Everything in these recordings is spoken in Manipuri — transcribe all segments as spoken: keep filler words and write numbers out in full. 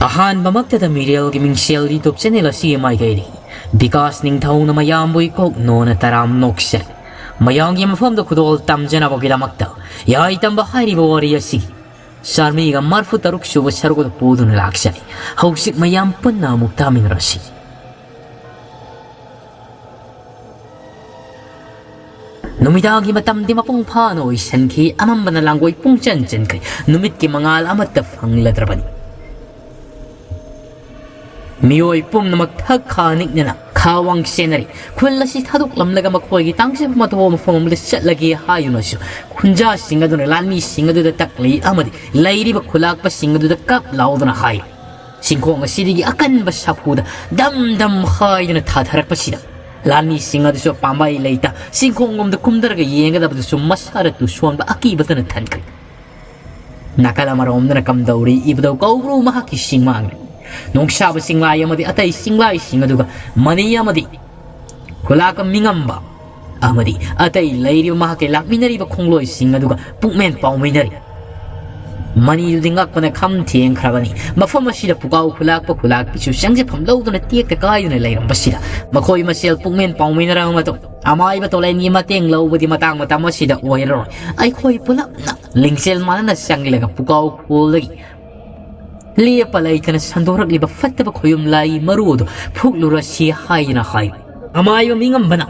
ꯑꯍꯥꯟꯕꯃꯛꯇꯗ ꯃꯤꯔꯦꯜꯒꯤ ꯃꯤꯡꯁꯦꯜ YouTube channel ꯑꯁꯤꯒꯤ ꯃꯥꯏꯀꯩꯗꯒꯤ ꯕꯤꯀꯥꯁ ꯅꯤꯡꯊꯧꯅ ꯃꯌꯥꯝꯕꯨ ꯏꯀꯣꯛ ꯅꯣꯅ ꯇꯔꯥꯝ ꯅꯣꯛꯆꯔꯤ꯫ ꯃꯌꯥꯝꯒꯤ ꯃꯐꯝꯗ ꯈꯨꯗꯣꯜ ꯇꯝꯖꯅꯕꯒꯤꯗꯃꯛꯇ ꯌꯥꯏ ꯇꯝꯕ ꯍꯥꯏꯔꯤꯕ ꯋꯥꯔꯤ ꯑꯁꯤꯒꯤ ꯆꯥꯃꯔꯤꯒ ꯃꯔꯐꯨ ꯇꯔꯨꯛ ꯁꯨꯕ ꯁꯔꯨꯛ ꯑꯗꯨ ꯄꯨꯗꯨꯅ ꯂꯥꯛꯆꯔꯤ꯫ ꯍꯧꯖꯤꯛ ꯃꯌꯥꯝ ꯄꯨꯟꯅ ꯑꯃꯨꯛ ꯇꯥꯃꯤꯟꯅꯔꯁꯤ꯫ ꯅꯨꯃꯤꯗꯥꯡꯒꯤ ꯃꯇꯝꯗꯤ ꯃꯄꯨꯡ ꯐꯥꯅ ꯑꯣꯏꯁꯟꯈꯤ꯫ ꯑꯃꯝꯕꯅ ꯂꯥꯡꯒꯣꯏ ꯄꯨꯡꯆꯟ ꯆꯟꯈ꯭ꯔꯦ꯫ ꯅꯨꯃꯤꯠꯀꯤ ꯃꯉꯥꯜ ꯑꯃꯠꯇ ꯐꯪꯂꯗ꯭ꯔꯕꯅꯤ꯫ ꯃꯤꯑꯣꯏ ꯄꯨꯝꯅꯃꯛ ꯊꯛ ꯈꯥ ꯅꯤꯛꯅꯅ ꯈꯥ ꯋꯥꯡ ꯆꯦꯟꯅꯔꯤ꯫ ꯈꯨꯜ ꯑꯁꯤ ꯊꯥꯗꯣꯛꯂꯝꯂꯒ ꯃꯈꯣꯏꯒꯤ ꯇꯥꯡꯖꯕ ꯃꯊꯧ ꯃꯐꯝ ꯑꯃꯗ ꯆꯠꯂꯒꯦ ꯍꯥꯏꯗꯨꯅꯁꯨ ꯈꯨꯟꯖꯥꯁꯤꯡ ꯑꯗꯨꯅ ꯂꯥꯟꯃꯤꯁꯤꯡ ꯑꯗꯨꯗ ꯇꯛꯂꯤ ꯑꯃꯗꯤ ꯂꯩꯔꯤꯕ ꯈꯨꯂꯥꯛꯄꯁꯤꯡ ꯑꯗꯨꯗ ꯀꯞ ꯂꯥꯎꯗꯨꯅ ꯍꯥꯏ꯫ ꯆꯤꯡꯈꯣꯡ ꯑꯁꯤꯗꯒꯤ ꯑꯀꯟꯕ ꯁꯥꯐꯨꯗ ꯗꯝ ꯗꯝ ꯍꯥꯏꯗꯨꯅ ꯊꯥꯊꯔꯛꯄꯁꯤꯗ ꯂꯥꯟꯃꯤꯁꯤꯡ ꯑꯗꯨꯁꯨ ꯄꯥꯝꯕꯩ ꯂꯩꯇ ꯆꯤꯡꯈꯣꯡꯂꯣꯝꯗ ꯀꯨꯝꯊꯔꯒ ꯌꯦꯡꯒꯗꯕꯗꯨꯁꯨ ꯃꯁꯥꯗ ꯇꯨꯁꯣꯟꯕ ꯑꯀꯤꯕꯇꯅ ꯊꯟꯈ꯭ꯔꯦ꯫ ꯅꯥꯀꯜ ꯑꯃꯔꯣꯝꯗꯅ ꯀꯝꯗꯧꯔꯤ ꯏꯕꯨꯙꯧ ꯀꯧꯕ꯭ꯔꯨ ꯃꯍꯥꯛꯀꯤ ꯆꯤꯡꯃꯥꯡꯅꯤ꯫ ꯅꯣꯡꯁꯥꯕ ꯆꯤꯡꯂꯥꯏ ꯑꯃꯗꯤ ꯑꯇꯩ ꯆꯤꯡꯂꯥꯏꯁꯤꯡ ꯑꯗꯨꯒ ꯃꯅꯤ ꯑꯃꯗꯤ ꯈꯨꯂꯥꯛꯄ ꯃꯤꯉꯝꯕ ꯑꯃꯗꯤ ꯑꯇꯩ ꯂꯩꯔꯤꯕ ꯃꯍꯥꯛꯀꯤ ꯂꯥꯛꯃꯤꯟꯅꯔꯤꯕ ꯈꯣꯡꯂꯣꯏꯁꯤꯡ ꯑꯗꯨꯒ ꯄꯨꯛꯃꯦꯟ ꯄꯥꯎꯃꯤꯟꯅꯔꯤ꯫ ꯃꯅꯤꯗꯨꯗꯤ ꯉꯛꯄꯅ ꯈꯝ ꯊꯦꯡꯈ꯭ꯔꯕꯅꯤ꯫ ꯃꯐꯝ ꯑꯁꯤꯗ ꯄꯨꯀꯥꯎ ꯈꯨꯂꯥꯛꯄ ꯈꯨꯂꯥꯛꯄꯤꯁꯨ ꯆꯪꯖꯐꯝ ꯂꯧꯗꯨꯅ ꯇꯦꯛꯇ ꯀꯥꯏꯗꯨꯅ ꯂꯩꯔꯝꯕꯁꯤꯗ ꯃꯈꯣꯏ ꯃꯁꯦꯜ ꯄꯨꯛꯃꯦꯟ ꯄꯥꯎꯃꯤꯟꯅꯔꯕ ꯃꯇꯨꯡ ꯑꯃꯥꯏꯕ ꯇꯣꯂꯦꯟꯒꯤ ꯃꯇꯦꯡ ꯂꯧꯕꯗꯤ ꯃꯇꯥꯡ ꯃꯇꯝ ꯑꯁꯤꯗ ꯑꯣꯏꯔꯔꯣꯏ꯫ ꯑꯩꯈꯣꯏ ꯄꯨꯂꯞꯅ ꯂꯤꯡꯖꯦꯜ ꯃꯥꯟꯅꯅ ꯆꯪꯂꯒ ꯄꯨꯀꯥꯎ ꯈꯨꯜꯗꯒꯤ ꯂꯦꯞꯄ ꯂꯩꯇꯅ ꯁꯟꯗꯣꯔꯛꯂꯤꯕ ꯐꯠꯇꯕ ꯈꯣꯌꯨꯝ ꯂꯥꯏ ꯃꯔꯨ ꯑꯗꯨ ꯐꯨꯛꯂꯨꯔꯁꯤ ꯍꯥꯏꯗꯨꯅ ꯍꯥꯏ꯫ ꯑꯃꯥꯏꯕ ꯃꯤꯉꯝꯕꯅ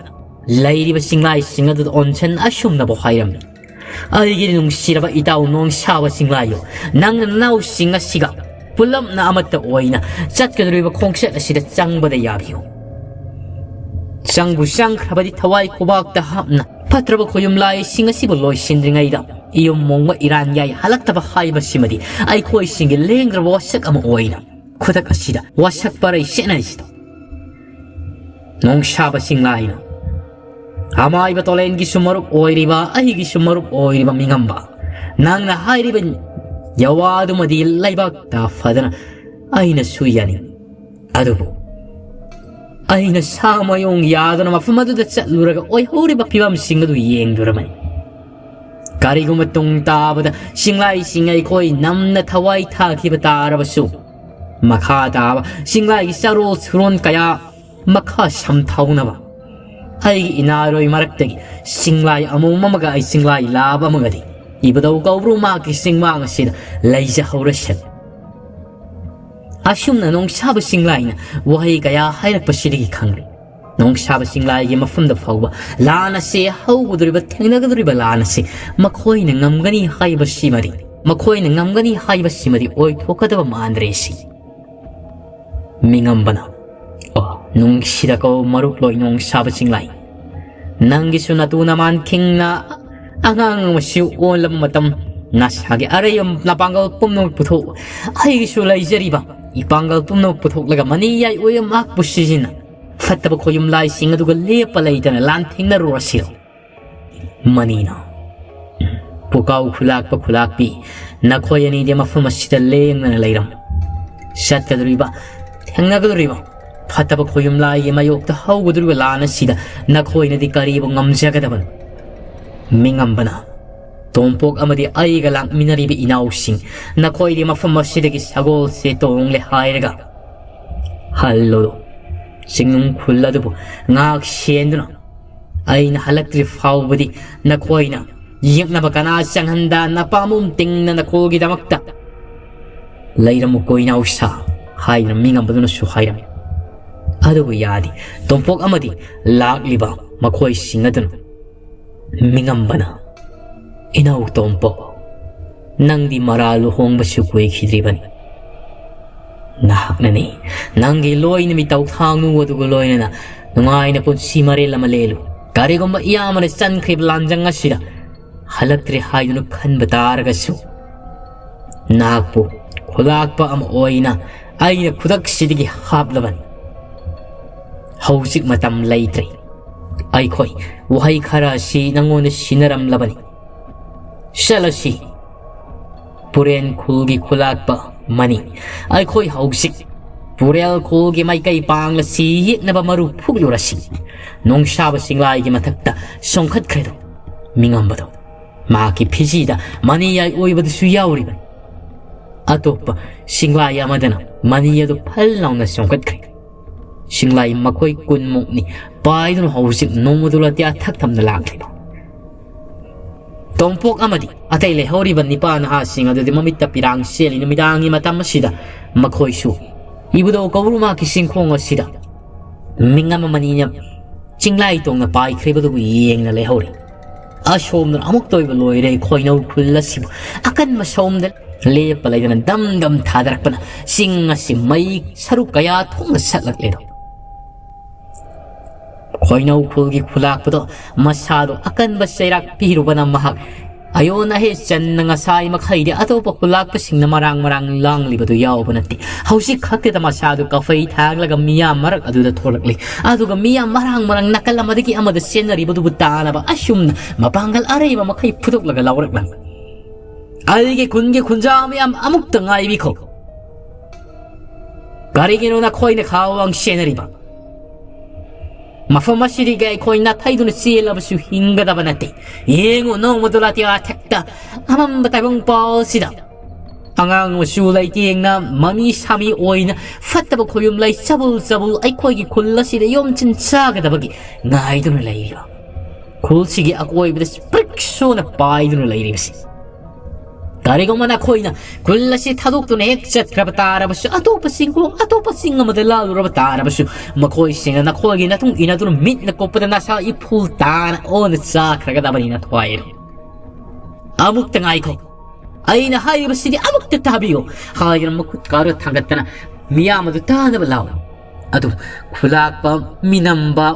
ꯂꯩꯔꯤꯕ ꯆꯤꯡꯂꯥꯏꯁꯤꯡ ꯑꯗꯨꯗ ꯑꯣꯟꯁꯟ ꯑꯁꯨꯝꯅꯕꯨ ꯍꯥꯏꯔꯝꯃꯤ꯫ ꯑꯩꯒꯤ ꯅꯨꯡꯁꯤꯔꯕ ꯏꯇꯥꯎ ꯅꯣꯡꯁꯥꯕ ꯆꯤꯡꯂꯥꯏꯌꯣ, ꯅꯪꯅ ꯅꯅꯥꯎꯁꯤꯡ ꯑꯁꯤꯒ ꯄꯨꯂꯞꯅ ꯑꯃꯠꯇ ꯑꯣꯏꯅ ꯆꯠꯀꯗꯧꯔꯤꯕ ꯈꯣꯡꯆꯠ ꯑꯁꯤꯗ ꯆꯪꯕꯗ ꯌꯥꯕꯤꯌꯨ꯫ ꯆꯪꯕꯨ ꯆꯪꯈ꯭ꯔꯕꯗꯤ ꯊꯋꯥꯏ ꯈꯨꯕꯥꯛꯇ ꯍꯥꯞꯅ ꯐꯠꯇ꯭ꯔꯕ ꯈꯣꯌꯨꯝ ꯂꯥꯏꯁꯤꯡ ꯑꯁꯤꯕꯨ ꯂꯣꯏꯁꯤꯟꯗ꯭ꯔꯤꯉꯩꯗ ꯏꯌꯨꯝ ꯃꯣꯡꯕ ꯏꯔꯥꯟ ꯌꯥꯏ ꯍꯜꯂꯛꯇꯕ ꯍꯥꯏꯕꯁꯤꯃꯗꯤ ꯑꯩꯈꯣꯏꯁꯤꯡꯒꯤ ꯂꯦꯡꯗ꯭ꯔꯕ ꯋꯥꯁꯛ ꯑꯃ ꯑꯣꯏꯅ ꯈꯨꯗꯛ ꯑꯁꯤꯗ ꯋꯥꯁꯛ ꯄꯔꯩ ꯆꯦꯠꯅꯔꯤꯁꯤꯗ ꯅꯣꯡꯁꯥꯕ ꯆꯤꯡꯂꯥꯏꯅ ꯑꯃꯥꯏꯕ ꯇꯣꯂꯦꯟꯒꯤꯁꯨ ꯃꯔꯨꯞ ꯑꯣꯏꯔꯤꯕ, ꯑꯩꯒꯤꯁꯨ ꯃꯔꯨꯞ ꯑꯣꯏꯔꯤꯕ ꯃꯤꯉꯝꯕ, ꯅꯪꯅ ꯍꯥꯏꯔꯤꯕ ꯌꯋꯥꯗꯨꯃꯗꯤ ꯂꯩꯕꯥꯛꯇ ꯐꯗꯅ ꯑꯩꯅꯁꯨ ꯌꯥꯅꯤꯡꯏ꯫ ꯑꯗꯨꯕꯨ ꯑꯩꯅ ꯁꯥ ꯃꯌꯣꯡ ꯌꯥꯗꯨꯅ ꯃꯐꯝ ꯑꯗꯨꯗ ꯆꯠꯂꯨꯔꯒ ꯑꯣꯏꯍꯧꯔꯤꯕ ꯐꯤꯕꯝꯁꯤꯡ ꯑꯗꯨ ꯌꯦꯡꯂꯨꯔꯕꯅꯤ꯫ ꯀꯔꯤꯒꯨꯝꯕ ꯇꯨꯡ ꯇꯥꯕꯗ ꯆꯤꯡꯂꯥꯏꯁꯤꯡ ꯑꯩꯈꯣꯏ ꯅꯝꯅ ꯊꯋꯥꯏ ꯊꯥꯈꯤꯕ ꯇꯥꯔꯕꯁꯨ, ꯃꯈꯥ ꯇꯥꯕ ꯆꯤꯡꯂꯥꯏꯒꯤ ꯆꯥꯔꯣꯜ ꯁꯨꯔꯣꯟ ꯀꯌꯥ ꯃꯈꯥ ꯁꯝꯊꯥꯎꯅꯕ ꯑꯩꯒꯤ ꯏꯅꯥꯔꯣꯏ ꯃꯔꯛꯇꯒꯤ ꯆꯤꯡꯂꯥꯏ ꯑꯃꯣꯝ ꯑꯃꯒ ꯑꯩ ꯆꯤꯡꯂꯥꯏ ꯂꯥꯕ ꯑꯃꯒꯗꯤ ꯏꯕꯨꯙꯧ ꯀꯧꯕ꯭ꯔꯨ ꯃꯍꯥꯛꯀꯤ ꯆꯤꯡꯃꯥꯡ ꯑꯁꯤꯗ ꯂꯩꯖꯍꯧꯔꯁꯅꯨ꯫ ꯑꯁꯨꯝꯅ ꯅꯣꯡꯁꯥꯕ ꯆꯤꯡꯂꯥꯏꯅ ꯋꯥꯍꯩ ꯀꯌꯥ ꯍꯥꯏꯔꯛꯄꯁꯤꯗꯒꯤ ꯈꯪꯂꯦ, ꯅꯣꯡꯁꯥꯕ ꯆꯤꯡꯂꯥꯏꯒꯤ ꯃꯐꯝꯗ ꯐꯥꯎꯕ ꯂꯥꯟ ꯑꯁꯤ ꯍꯧꯒꯗꯧꯔꯤꯕ, ꯊꯦꯡꯅꯒꯗꯧꯔꯤꯕ ꯂꯥꯟ ꯑꯁꯤ ꯃꯈꯣꯏꯅ ꯉꯝꯒꯅꯤ ꯍꯥꯏꯕꯁꯤꯃꯗꯤ, ꯃꯈꯣꯏꯅ ꯉꯝꯒꯅꯤ ꯍꯥꯏꯕꯁꯤꯃꯗꯤ ꯑꯣꯏꯊꯣꯛꯀꯗꯕ ꯃꯥꯟꯗ꯭ꯔꯦ꯫ ꯁꯤ ꯃꯤꯉꯝꯕꯅ, "ꯑꯣ, ꯅꯨꯡꯁꯤꯗꯀꯣ ꯃꯔꯨꯞ ꯂꯣꯏ ꯅꯣꯡꯁꯥꯕ ꯆꯤꯡꯂꯥꯏ꯫ ꯅꯪꯒꯤꯁꯨ ꯅꯇꯨ ꯅꯃꯥꯟ ꯈꯤꯡꯅ ꯑꯉꯥꯡ ꯑꯃꯁꯨ ꯑꯣꯜꯂꯕ ꯃꯇꯝ, ꯅꯁꯥꯒꯤ ꯑꯔꯩꯕ ꯅꯄꯥꯡꯒꯜ ꯄꯨꯝꯅꯃꯛ ꯄꯨꯊꯣꯛꯎ꯫ ꯑꯩꯒꯤꯁꯨ ꯂꯩꯖꯔꯤꯕ ꯏꯄꯥꯡꯒꯜ ꯄꯨꯝꯅꯃꯛ ꯄꯨꯊꯣꯛꯂꯒ ꯃꯅꯤ ꯌꯥꯏ ꯑꯣꯏꯕ ꯃꯍꯥꯛꯄꯨ ꯁꯤꯖꯤꯟꯅ ꯐꯠꯇꯕ ꯈꯣꯌꯨꯝ ꯂꯥꯏꯁꯤꯡ ꯑꯗꯨꯒ ꯂꯦꯞꯄ ꯂꯩꯇꯅ ꯂꯥꯟꯊꯦꯡꯅꯔꯨꯔꯁꯤꯔꯣ?" ꯃꯅꯤꯅ, "ꯄꯨꯀꯥꯎ ꯈꯨꯂꯥꯛꯄ ꯈꯨꯂꯥꯛꯄꯤ, ꯅꯈꯣꯏ ꯑꯅꯤꯗꯤ ꯃꯐꯝ ꯑꯁꯤꯗ ꯂꯦꯡꯗꯅ ꯂꯩꯔꯝꯃꯨ꯫ ꯆꯠꯀꯗꯧꯔꯤꯕ, ꯊꯦꯡꯅꯒꯗꯧꯔꯤꯕ ꯐꯠꯇꯕ ꯈꯣꯌꯨꯝ ꯂꯥꯏꯒꯤ ꯃꯥꯌꯣꯛꯇ ꯍꯧꯒꯗꯧꯔꯤꯕ ꯂꯥꯟ ꯑꯁꯤꯗ ꯅꯈꯣꯏꯅꯗꯤ ꯀꯔꯤꯕꯨ ꯉꯝꯖꯒꯗꯕꯅꯣ?" ꯃꯤꯉꯝꯕꯅ, "ꯇꯣꯝꯄꯣꯛ ꯑꯃꯗꯤ ꯑꯩꯒ ꯂꯥꯛꯃꯤꯟꯅꯔꯤꯕ ꯏꯅꯥꯎꯁꯤꯡ, ꯅꯈꯣꯏꯗꯤ ꯃꯐꯝ ꯑꯁꯤꯗꯒꯤ ꯁꯒꯣꯜꯁꯦ ꯇꯣꯡꯂꯦ ꯍꯥꯏꯔꯒ ꯍꯜꯂꯣ꯫ ꯆꯤꯡꯅꯨꯡ ꯈꯨꯜ ꯑꯗꯨꯕꯨ ꯉꯥꯛ ꯁꯦꯟꯗꯨꯅ ꯑꯩꯅ ꯍꯜꯂꯛꯇ꯭ꯔꯤ ꯐꯥꯎꯕꯗꯤ ꯅꯈꯣꯏꯅ ꯌꯦꯛꯅꯕ ꯀꯅꯥ ꯆꯪꯍꯟꯗ ꯅꯄꯥꯝꯕꯣꯝ ꯇꯤꯡꯅ ꯅꯈꯣꯏꯒꯤꯗꯃꯛꯇ ꯂꯩꯔꯝꯃꯨꯀꯣ ꯏꯅꯥꯎꯁꯥ" ꯍꯥꯏꯗꯨꯅ ꯃꯤꯉꯝꯕꯗꯨꯅꯁꯨ ꯍꯥꯏꯔꯝꯃꯤ꯫ ꯑꯗꯨꯕꯨ ꯌꯥꯗꯦ꯫ ꯇꯣꯝꯄꯣꯛ ꯑꯃꯗꯤ ꯂꯥꯛꯂꯤꯕ ꯃꯈꯣꯏꯁꯤꯡ ꯑꯗꯨꯅ ꯃꯤꯉꯝꯕꯅ, "ꯏꯅꯥꯎ ꯇꯣꯝꯄꯣꯛ, ꯅꯪꯗꯤ ꯃꯔꯥ ꯂꯨꯍꯣꯡꯕꯁꯨ ꯀꯨꯏꯈꯤꯗ꯭ꯔꯤꯕꯅꯤ꯫ ꯅꯍꯥꯛꯅꯅꯤ ꯅꯪꯒꯤ ꯂꯣꯏꯅ ꯃꯤꯇꯧ ꯊꯥꯡꯅꯨ ꯑꯗꯨꯒ ꯂꯣꯏꯅꯅ ꯅꯨꯡꯉꯥꯏꯅ ꯄꯨꯟꯁꯤ ꯃꯔꯦꯜ ꯑꯃ ꯂꯦꯜꯂꯨ꯫ ꯀꯔꯤꯒꯨꯝꯕ ꯏꯌꯥꯝꯕꯅ ꯆꯟꯈ꯭ꯔꯤꯕ ꯂꯥꯟꯖꯪ ꯑꯁꯤꯗ ꯍꯜꯂꯛꯇ꯭ꯔꯦ ꯍꯥꯏꯗꯨꯅ ꯈꯟꯕ ꯇꯥꯔꯒꯁꯨ, ꯅꯍꯥꯛꯄꯨ ꯈꯨꯂꯥꯛꯄ ꯑꯃ ꯑꯣꯏꯅ ꯑꯩꯅ ꯈꯨꯗꯛꯁꯤꯗꯒꯤ ꯍꯥꯞꯂꯕꯅꯤ꯫ ꯍꯧꯖꯤꯛ ꯃꯇꯝ ꯂꯩꯇ꯭ꯔꯦ꯫ ꯑꯩꯈꯣꯏ ꯋꯥꯍꯩ ꯈꯔ ꯑꯁꯤ ꯅꯪꯉꯣꯟꯗ ꯁꯤꯟꯅꯔꯝꯂꯕꯅꯤ꯫ ꯆꯠꯂꯁꯤ꯫ ꯄꯨꯔꯦꯟ ꯈꯨꯜꯒꯤ ꯈꯨꯂꯥꯛꯄ ꯃꯅꯤ, ꯑꯩꯈꯣꯏ ꯍꯧꯖꯤꯛ ꯄꯨꯔꯦꯜ ꯈꯨꯜꯒꯤ ꯃꯥꯏꯀꯩ ꯄꯥꯡꯂꯁꯤ, ꯌꯦꯛꯅꯕ ꯃꯔꯨ ꯐꯨꯛꯂꯨꯔꯁꯤ꯫ ꯅꯣꯡꯁꯥꯕ ꯆꯤꯡꯂꯥꯏꯒꯤ ꯃꯊꯛꯇ ꯆꯣꯡꯈꯠꯈ꯭ꯔꯦꯗꯣ ꯃꯤꯉꯝꯕꯗꯣ꯫ ꯃꯍꯥꯛꯀꯤ ꯐꯤꯖꯤꯗ ꯃꯅꯤꯌꯥꯏ ꯑꯣꯏꯕꯗꯨꯁꯨ ꯌꯥꯎꯔꯤꯕꯅꯤ꯫ ꯑꯇꯣꯞꯄ ꯁꯤꯡꯂꯥꯏ ꯑꯃꯗꯅ ꯃꯅꯤ ꯑꯗꯨ ꯐꯜ ꯂꯥꯎꯅ ꯆꯣꯡꯈꯠꯈ꯭ꯔꯦ꯫ ꯁꯤꯡꯂꯥꯏ ꯃꯈꯣꯏ ꯀꯨꯟꯃꯨꯛꯅꯤ ꯄꯥꯏꯗꯨꯅ ꯍꯧꯖꯤꯛ ꯅꯣꯡꯃꯗꯨ ꯂꯥꯇꯤꯌꯥ ꯊꯛ ꯊꯝꯅ ꯂꯥꯛꯂꯤꯕ꯫ ꯇꯣꯝꯄꯣꯛ ꯑꯃꯗꯤ ꯑꯇꯩ ꯂꯩꯍꯧꯔꯤꯕ ꯅꯤꯄꯥ ꯅꯍꯥꯁꯤꯡ ꯑꯗꯨꯗꯤ ꯃꯃꯤꯠꯇ ꯄꯤꯔꯥꯡ ꯆꯦꯜꯂꯤ꯫ ꯅꯨꯃꯤꯗꯥꯡꯒꯤ ꯃꯇꯝ ꯑꯁꯤꯗ ꯃꯈꯣꯏꯁꯨ ꯏꯕꯨꯙꯧ ꯀꯧꯕ꯭ꯔꯨꯃꯥꯛꯀꯤ ꯆꯤꯡꯈꯣꯡ ꯑꯁꯤꯗ ꯃꯤꯉꯝ ꯑꯃꯅꯤꯅ ꯆꯤꯡꯂꯥꯏ ꯇꯣꯡꯅ ꯄꯥꯏꯈ꯭ꯔꯤꯕꯗꯨꯕꯨ ꯌꯦꯡꯅ ꯂꯩꯍꯧꯔꯤ꯫ ꯑꯁꯣꯝꯗꯅ ꯑꯃꯨꯛꯇ ꯑꯣꯏꯕ ꯂꯣꯏꯔꯦ꯫ ꯈꯣꯏꯅꯧ ꯈꯨꯜ ꯑꯁꯤꯕꯨ ꯑꯀꯟꯕ ꯁꯣꯝꯗ ꯂꯦꯞꯄ ꯂꯩꯗꯅ ꯗꯝ ꯗꯝ ꯊꯥꯗꯔꯛꯄꯅ ꯆꯤꯡ ꯑꯁꯤ ꯃꯩ ꯁꯔꯨꯛ ꯀꯌꯥ ꯊꯣꯛꯅ ꯁꯠꯂꯛꯂꯦꯗꯣ꯫ ꯈꯣꯏꯅꯧ ꯈꯨꯜꯒꯤ ꯈꯨꯂꯥꯛꯄꯗꯣ ꯃꯁꯥꯗꯣ ꯑꯀꯟꯕ ꯆꯩꯔꯥꯛ ꯄꯤꯔꯨꯕꯅ ꯃꯍꯥꯛ ꯑꯌꯣꯟ ꯑꯍꯦ ꯆꯟꯅ ꯉꯁꯥꯏ ꯃꯈꯩꯗꯤ ꯑꯇꯣꯞꯄ ꯈꯨꯂꯥꯛꯄꯁꯤꯡꯅ ꯃꯔꯥꯡ ꯃꯔꯥꯡ ꯂꯥꯡꯂꯤꯕꯗꯨ ꯌꯥꯎꯕ ꯅꯠꯇꯦ꯫ ꯍꯧꯖꯤꯛ ꯈꯛꯇꯗ ꯃꯁꯥꯗꯨ ꯀꯐꯩ ꯊꯥꯡꯂꯒ ꯃꯤꯌꯥꯝ ꯃꯔꯛ ꯑꯗꯨꯗ ꯊꯣꯛꯂꯛꯂꯤ꯫ ꯑꯗꯨꯒ ꯃꯤꯌꯥꯝ ꯃꯔꯥꯡ ꯃꯔꯥꯡ ꯅꯥꯀꯜ ꯑꯃꯗꯒꯤ ꯑꯃꯗ ꯆꯦꯟꯅꯔꯤꯕꯗꯨꯕꯨ ꯇꯥꯅꯕ ꯑꯁꯨꯝꯅ ꯃꯄꯥꯡꯒꯜ ꯑꯔꯩꯕ ꯃꯈꯩ ꯐꯨꯗꯣꯛꯂꯒ ꯂꯥꯎꯔꯛꯂꯝꯃꯤ꯫ ꯑꯩꯒꯤ ꯈꯨꯟꯒꯤ ꯈꯨꯟꯖꯥ ꯃꯌꯥꯝ ꯑꯃꯨꯛꯇ ꯉꯥꯏꯕꯤꯈꯣ꯫ ꯀꯔꯤꯒꯤꯅꯣ ꯅꯈꯣꯏꯅ ꯈꯥꯋꯥꯡ ꯆꯦꯟꯅꯔꯤꯕ? ꯃꯐꯝ ꯑꯁꯤꯗꯒꯤ ꯑꯩꯈꯣꯏ ꯅꯥꯊꯩꯗꯨꯅ ꯆꯦꯜꯂꯕꯁꯨ ꯍꯤꯡꯒꯗꯕ ꯅꯠꯇꯦ꯫ ꯌꯦꯡꯉꯨ, ꯅꯣꯡꯃꯗꯨ ꯂꯥꯇꯤꯌꯥ ꯊꯛꯇ ꯑꯃꯝꯕ ꯇꯥꯏꯕꯪ ꯄꯥꯜꯁꯤꯗ ꯑꯉꯥꯡ ꯃꯆꯨ ꯂꯩꯇꯦꯡꯅ ꯃꯃꯤ ꯁꯥꯃꯤ ꯑꯣꯏꯅ ꯐꯠꯇꯕ ꯈꯣꯌꯨꯝ ꯂꯩ ꯆꯕꯨꯜ ꯆꯕꯨꯜ ꯑꯩꯈꯣꯏꯒꯤ ꯈꯨꯜ ꯑꯁꯤꯗ ꯌꯣꯝꯆꯤꯟ ꯆꯥꯒꯗꯕꯒꯤ ꯉꯥꯏꯗꯨꯅ ꯂꯩꯔꯤꯕ ꯈꯨꯜꯁꯤꯒꯤ ꯑꯀꯣꯏꯕꯗ ꯄ꯭ꯔꯤꯛ ꯁꯣꯅ ꯄꯥꯏꯗꯨꯅ ꯂꯩꯔꯤꯕꯁꯤ꯫ ꯀꯔꯤꯒꯨꯝꯕ ꯅꯈꯣꯏꯅ ꯈꯨꯜ ꯑꯁꯤ ꯊꯥꯗꯣꯛꯇꯨꯅ ꯍꯦꯛ ꯆꯠꯈ꯭ꯔꯕ ꯇꯥꯔꯕꯁꯨ, ꯑꯇꯣꯞꯄ ꯆꯤꯡꯈꯣꯡ, ꯑꯇꯣꯞꯄ ꯆꯤꯡ ꯑꯃꯗ ꯂꯥꯜꯂꯨꯔꯕ ꯇꯥꯔꯕꯁꯨ, ꯃꯈꯣꯏꯁꯤꯡꯅ ꯅꯈꯣꯏꯒꯤ ꯅꯇꯨꯡ ꯏꯟꯅꯗꯨꯅ ꯃꯤꯠꯅ ꯀꯨꯞꯄꯗ ꯅꯁꯥ ꯏꯐꯨꯜ ꯇꯥꯅ ꯑꯣꯟꯅ ꯆꯥꯈ꯭ꯔꯒꯗꯕꯅꯤ ꯅꯊ꯭ꯋꯥꯏꯔꯣ꯫ ꯑꯃꯨꯛꯇ ꯉꯥꯏꯈꯣ, ꯑꯩꯅ ꯍꯥꯏꯔꯤꯕꯁꯤꯗꯤ ꯑꯃꯨꯛꯇ ꯇꯥꯕꯤꯌꯨ ꯍꯥꯏꯗꯨꯅ ꯃꯈꯨꯠ ꯀꯥꯔ ꯊꯥꯡꯒꯠꯇꯅ ꯃꯤꯌꯥꯝ ꯑꯗꯨ ꯇꯥꯅꯕ ꯂꯥꯎꯏ꯫ ꯑꯗꯨ ꯈꯨꯂꯥꯛꯄ, ꯃꯤꯅꯝꯕ,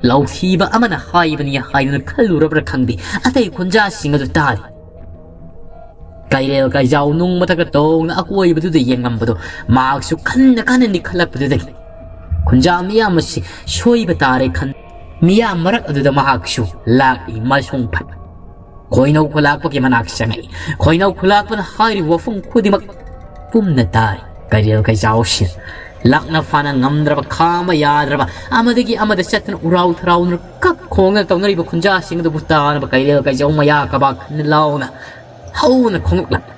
ꯂꯧꯊꯤꯕ ꯑꯃꯅ ꯍꯥꯏꯕꯅꯤ ꯍꯥꯏꯗꯨꯅ ꯈꯜꯂꯨꯔꯕ꯭ꯔꯥ ꯈꯪꯗꯦ, ꯑꯇꯩ ꯈꯨꯟꯖꯥꯁꯤꯡ ꯑꯗꯨ ꯇꯥꯔꯤ꯫ ꯀꯩꯔꯦꯜ ꯀꯩꯖꯥꯎ ꯅꯨꯡ ꯃꯊꯛꯇ ꯇꯣꯡꯅ ꯑꯀꯣꯏꯕꯗꯨꯗ ꯌꯦꯡꯂꯝꯕꯗꯣ ꯃꯍꯥꯛꯁꯨ ꯈꯟꯅ ꯈꯟꯅ ꯅꯤꯛꯈꯠꯂꯛꯄꯗꯨꯗꯒꯤ ꯈꯨꯟꯖꯥ ꯃꯤꯌꯥꯝ ꯑꯁꯤ ꯁꯣꯏꯕ ꯇꯥꯔꯦ ꯈꯟ, ꯃꯤꯌꯥꯝ ꯃꯔꯛ ꯑꯗꯨꯗ ꯃꯍꯥꯛꯁꯨ ꯂꯥꯛꯂꯤ ꯃꯁꯣꯡ ꯐꯠ꯫ ꯈꯣꯏꯅꯧ ꯈꯨꯂꯥꯛꯄꯒꯤ ꯃꯅꯥꯛ ꯆꯪꯉꯛꯏ꯫ ꯈꯣꯏꯅꯧ ꯈꯨꯂꯥꯛꯄꯅ ꯍꯥꯏꯔꯤꯕ ꯋꯥꯐꯝ ꯈꯨꯗꯤꯡꯃꯛ ꯄꯨꯝꯅ ꯇꯥꯔꯤ꯫ ꯀꯩꯔꯦꯜ ꯀꯩꯖꯥꯎꯁꯤ ꯂꯥꯛꯅ ꯐꯥꯅ ꯉꯝꯗ꯭ꯔꯕ, ꯈꯥꯝꯕ ꯌꯥꯗ꯭ꯔꯕ, ꯑꯃꯗꯒꯤ ꯑꯃꯗ ꯆꯠꯇꯨꯅ ꯎꯔꯥꯎ ꯊꯔꯥꯎꯅ ꯀꯛ ꯈꯣꯡꯅ ꯇꯧꯅꯔꯤꯕ ꯈꯨꯟꯖꯥꯁꯤꯡ ꯑꯗꯨꯕꯨ ꯇꯥꯅꯕ ꯀꯩꯔꯦꯜ ꯀꯩꯖꯥꯎ ꯃꯌꯥ ꯀꯕꯥꯛ ꯈꯟꯅ ꯂꯥꯎꯅ ꯍꯧꯅ ꯈꯣꯡꯂꯛꯂꯝꯃꯤ꯫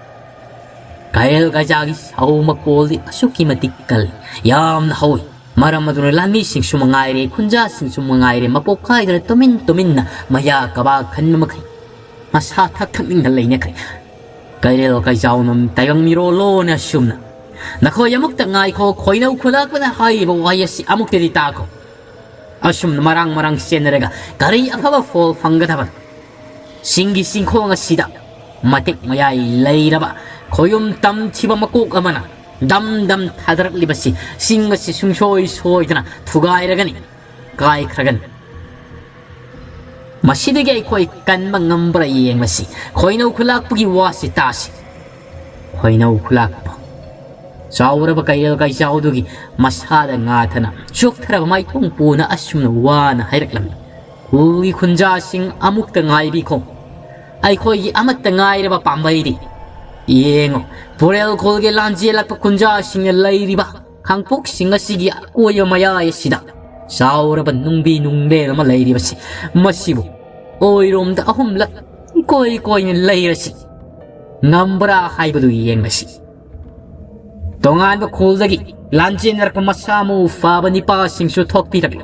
ꯀꯩꯔꯦꯜ ꯀꯩꯖꯥꯎꯒꯤ ꯁꯥꯍꯨ ꯃꯈꯣꯜꯗꯤ ꯑꯁꯨꯛꯀꯤ ꯃꯇꯤꯛ ꯀꯜꯂꯤ, ꯌꯥꯝꯅ ꯍꯧꯏ꯫ ꯃꯔꯝ ꯑꯗꯨꯅ ꯂꯥꯟꯃꯤꯁꯤꯡꯁꯨ ꯃꯉꯥꯏꯔꯦ, ꯈꯨꯟꯖꯥꯁꯤꯡꯁꯨ ꯃꯉꯥꯏꯔꯦ, ꯃꯄꯣꯛ ꯀꯥꯏꯗꯅ ꯇꯨꯃꯤꯟ ꯇꯨꯃꯤꯟꯅ ꯃꯌꯥ ꯀꯕꯥꯛ ꯈꯟꯕ ꯃꯈꯩ ꯃꯁꯥ ꯊꯛ ꯊꯛꯅꯤꯡꯅ ꯂꯩꯅꯈ꯭ꯔꯦ꯫ ꯀꯩꯔꯦꯜ ꯀꯩꯖꯥꯎꯅ ꯇꯥꯏꯕꯪ ꯃꯤꯔꯣꯜꯂꯣꯅ ꯑꯁꯨꯝꯅ "ꯅꯈꯣꯏ ꯑꯃꯨꯛꯇ ꯉꯥꯏꯈꯣ, ꯈꯣꯏꯅꯧ ꯈꯨꯂꯥꯛꯄꯅ" ꯍꯥꯏꯔꯤꯕ ꯋꯥꯍꯩ ꯑꯁꯤ ꯑꯃꯨꯛꯇꯗꯤ ꯇꯥꯈꯣ꯫ ꯑꯁꯨꯝꯅ ꯃꯔꯥꯡ ꯃꯔꯥꯡ ꯆꯦꯟꯅꯔꯒ ꯀꯔꯤ ꯑꯐꯕ ꯐꯣꯜ ꯐꯪꯒꯗꯕ? ꯆꯤꯡꯒꯤ ꯆꯤꯡꯈꯣꯡ ꯑꯁꯤꯗ ꯃꯇꯦꯛ ꯃꯌꯥꯏ ꯂꯩꯔꯕ ꯈꯣꯌꯨꯝ ꯇꯝꯊꯤꯕ ꯃꯀꯣꯛ ꯑꯃꯅ ꯗꯝ ꯗꯝ ꯊꯥꯗꯔꯛꯂꯤꯕꯁꯤ ꯆꯤꯡ ꯑꯁꯤ ꯁꯨꯡꯁꯣꯏ ꯁꯣꯏꯗꯅ ꯊꯨꯒꯥꯏꯔꯒꯅꯤ, ꯀꯥꯏꯈ꯭ꯔꯒꯅꯤ꯫ ꯃꯁꯤꯗꯒꯤ ꯑꯩꯈꯣꯏ ꯀꯟꯕ ꯉꯝꯕ꯭ꯔꯥ ꯌꯦꯡꯂꯁꯤ꯫ ꯈꯣꯏꯅꯧ ꯈꯨꯂꯥꯛꯄꯒꯤ ꯋꯥꯁꯤ ꯇꯥꯁꯤ꯫ ꯈꯣꯏꯅꯧ ꯈꯨꯂꯥꯛꯄ꯫ ꯆꯥꯎꯔꯕ ꯀꯩꯔꯦꯜ ꯀꯩꯆꯥꯎꯗꯨꯒꯤ ꯃꯁꯥꯗ ꯉꯥꯊꯅ ꯆꯣꯛꯊꯔꯕ ꯃꯥꯏꯊꯣꯡ ꯄꯨꯅ ꯑꯁꯨꯝꯅ ꯋꯥꯅ ꯍꯥꯏꯔꯛꯂꯝꯃꯤ: "ꯈꯨꯜꯒꯤ ꯈꯨꯟꯖꯥꯁꯤꯡ ꯑꯃꯨꯛꯇ ꯉꯥꯏꯕꯤꯈꯣ꯫ ꯑꯩꯈꯣꯏꯒꯤ ꯑꯃꯠꯇ ꯉꯥꯏꯔꯕ ꯄꯥꯝꯕꯩꯗꯤ ꯌꯦꯡꯉꯨ, ꯄꯨꯔꯦꯜ ꯈꯨꯜꯒꯤ ꯂꯥꯟꯖꯦꯜꯂꯛꯄ ꯈꯨꯟꯖꯥꯁꯤꯡꯅ ꯂꯩꯔꯤꯕ ꯈꯥꯡꯄꯣꯛꯁꯤꯡ ꯑꯁꯤꯒꯤ ꯑꯀꯣꯏꯕ ꯃꯌꯥꯏ ꯑꯁꯤꯗ ꯆꯥꯎꯔꯕ ꯅꯨꯡꯕꯤ ꯅꯨꯡꯂꯦꯟ ꯑꯃ ꯂꯩꯔꯤꯕꯁꯤ, ꯃꯁꯤꯕꯨ ꯑꯣꯏꯔꯣꯝꯗ ꯑꯍꯨꯝꯂꯛ ꯏꯀꯣꯏ ꯀꯣꯏꯅ ꯂꯩꯔꯁꯤ꯫ ꯉꯝꯕ꯭ꯔꯥ ꯍꯥꯏꯕꯗꯨ ꯌꯦꯡꯂꯁꯤ꯫" ꯇꯣꯉꯥꯟꯕ ꯈꯨꯜꯗꯒꯤ ꯂꯥꯟꯖꯦꯟꯅꯔꯛꯄ ꯃꯁꯥ ꯃꯎ ꯐꯕ ꯅꯤꯄꯥꯁꯤꯡꯁꯨ ꯊꯣꯛꯄꯤꯔꯛꯂꯤ꯫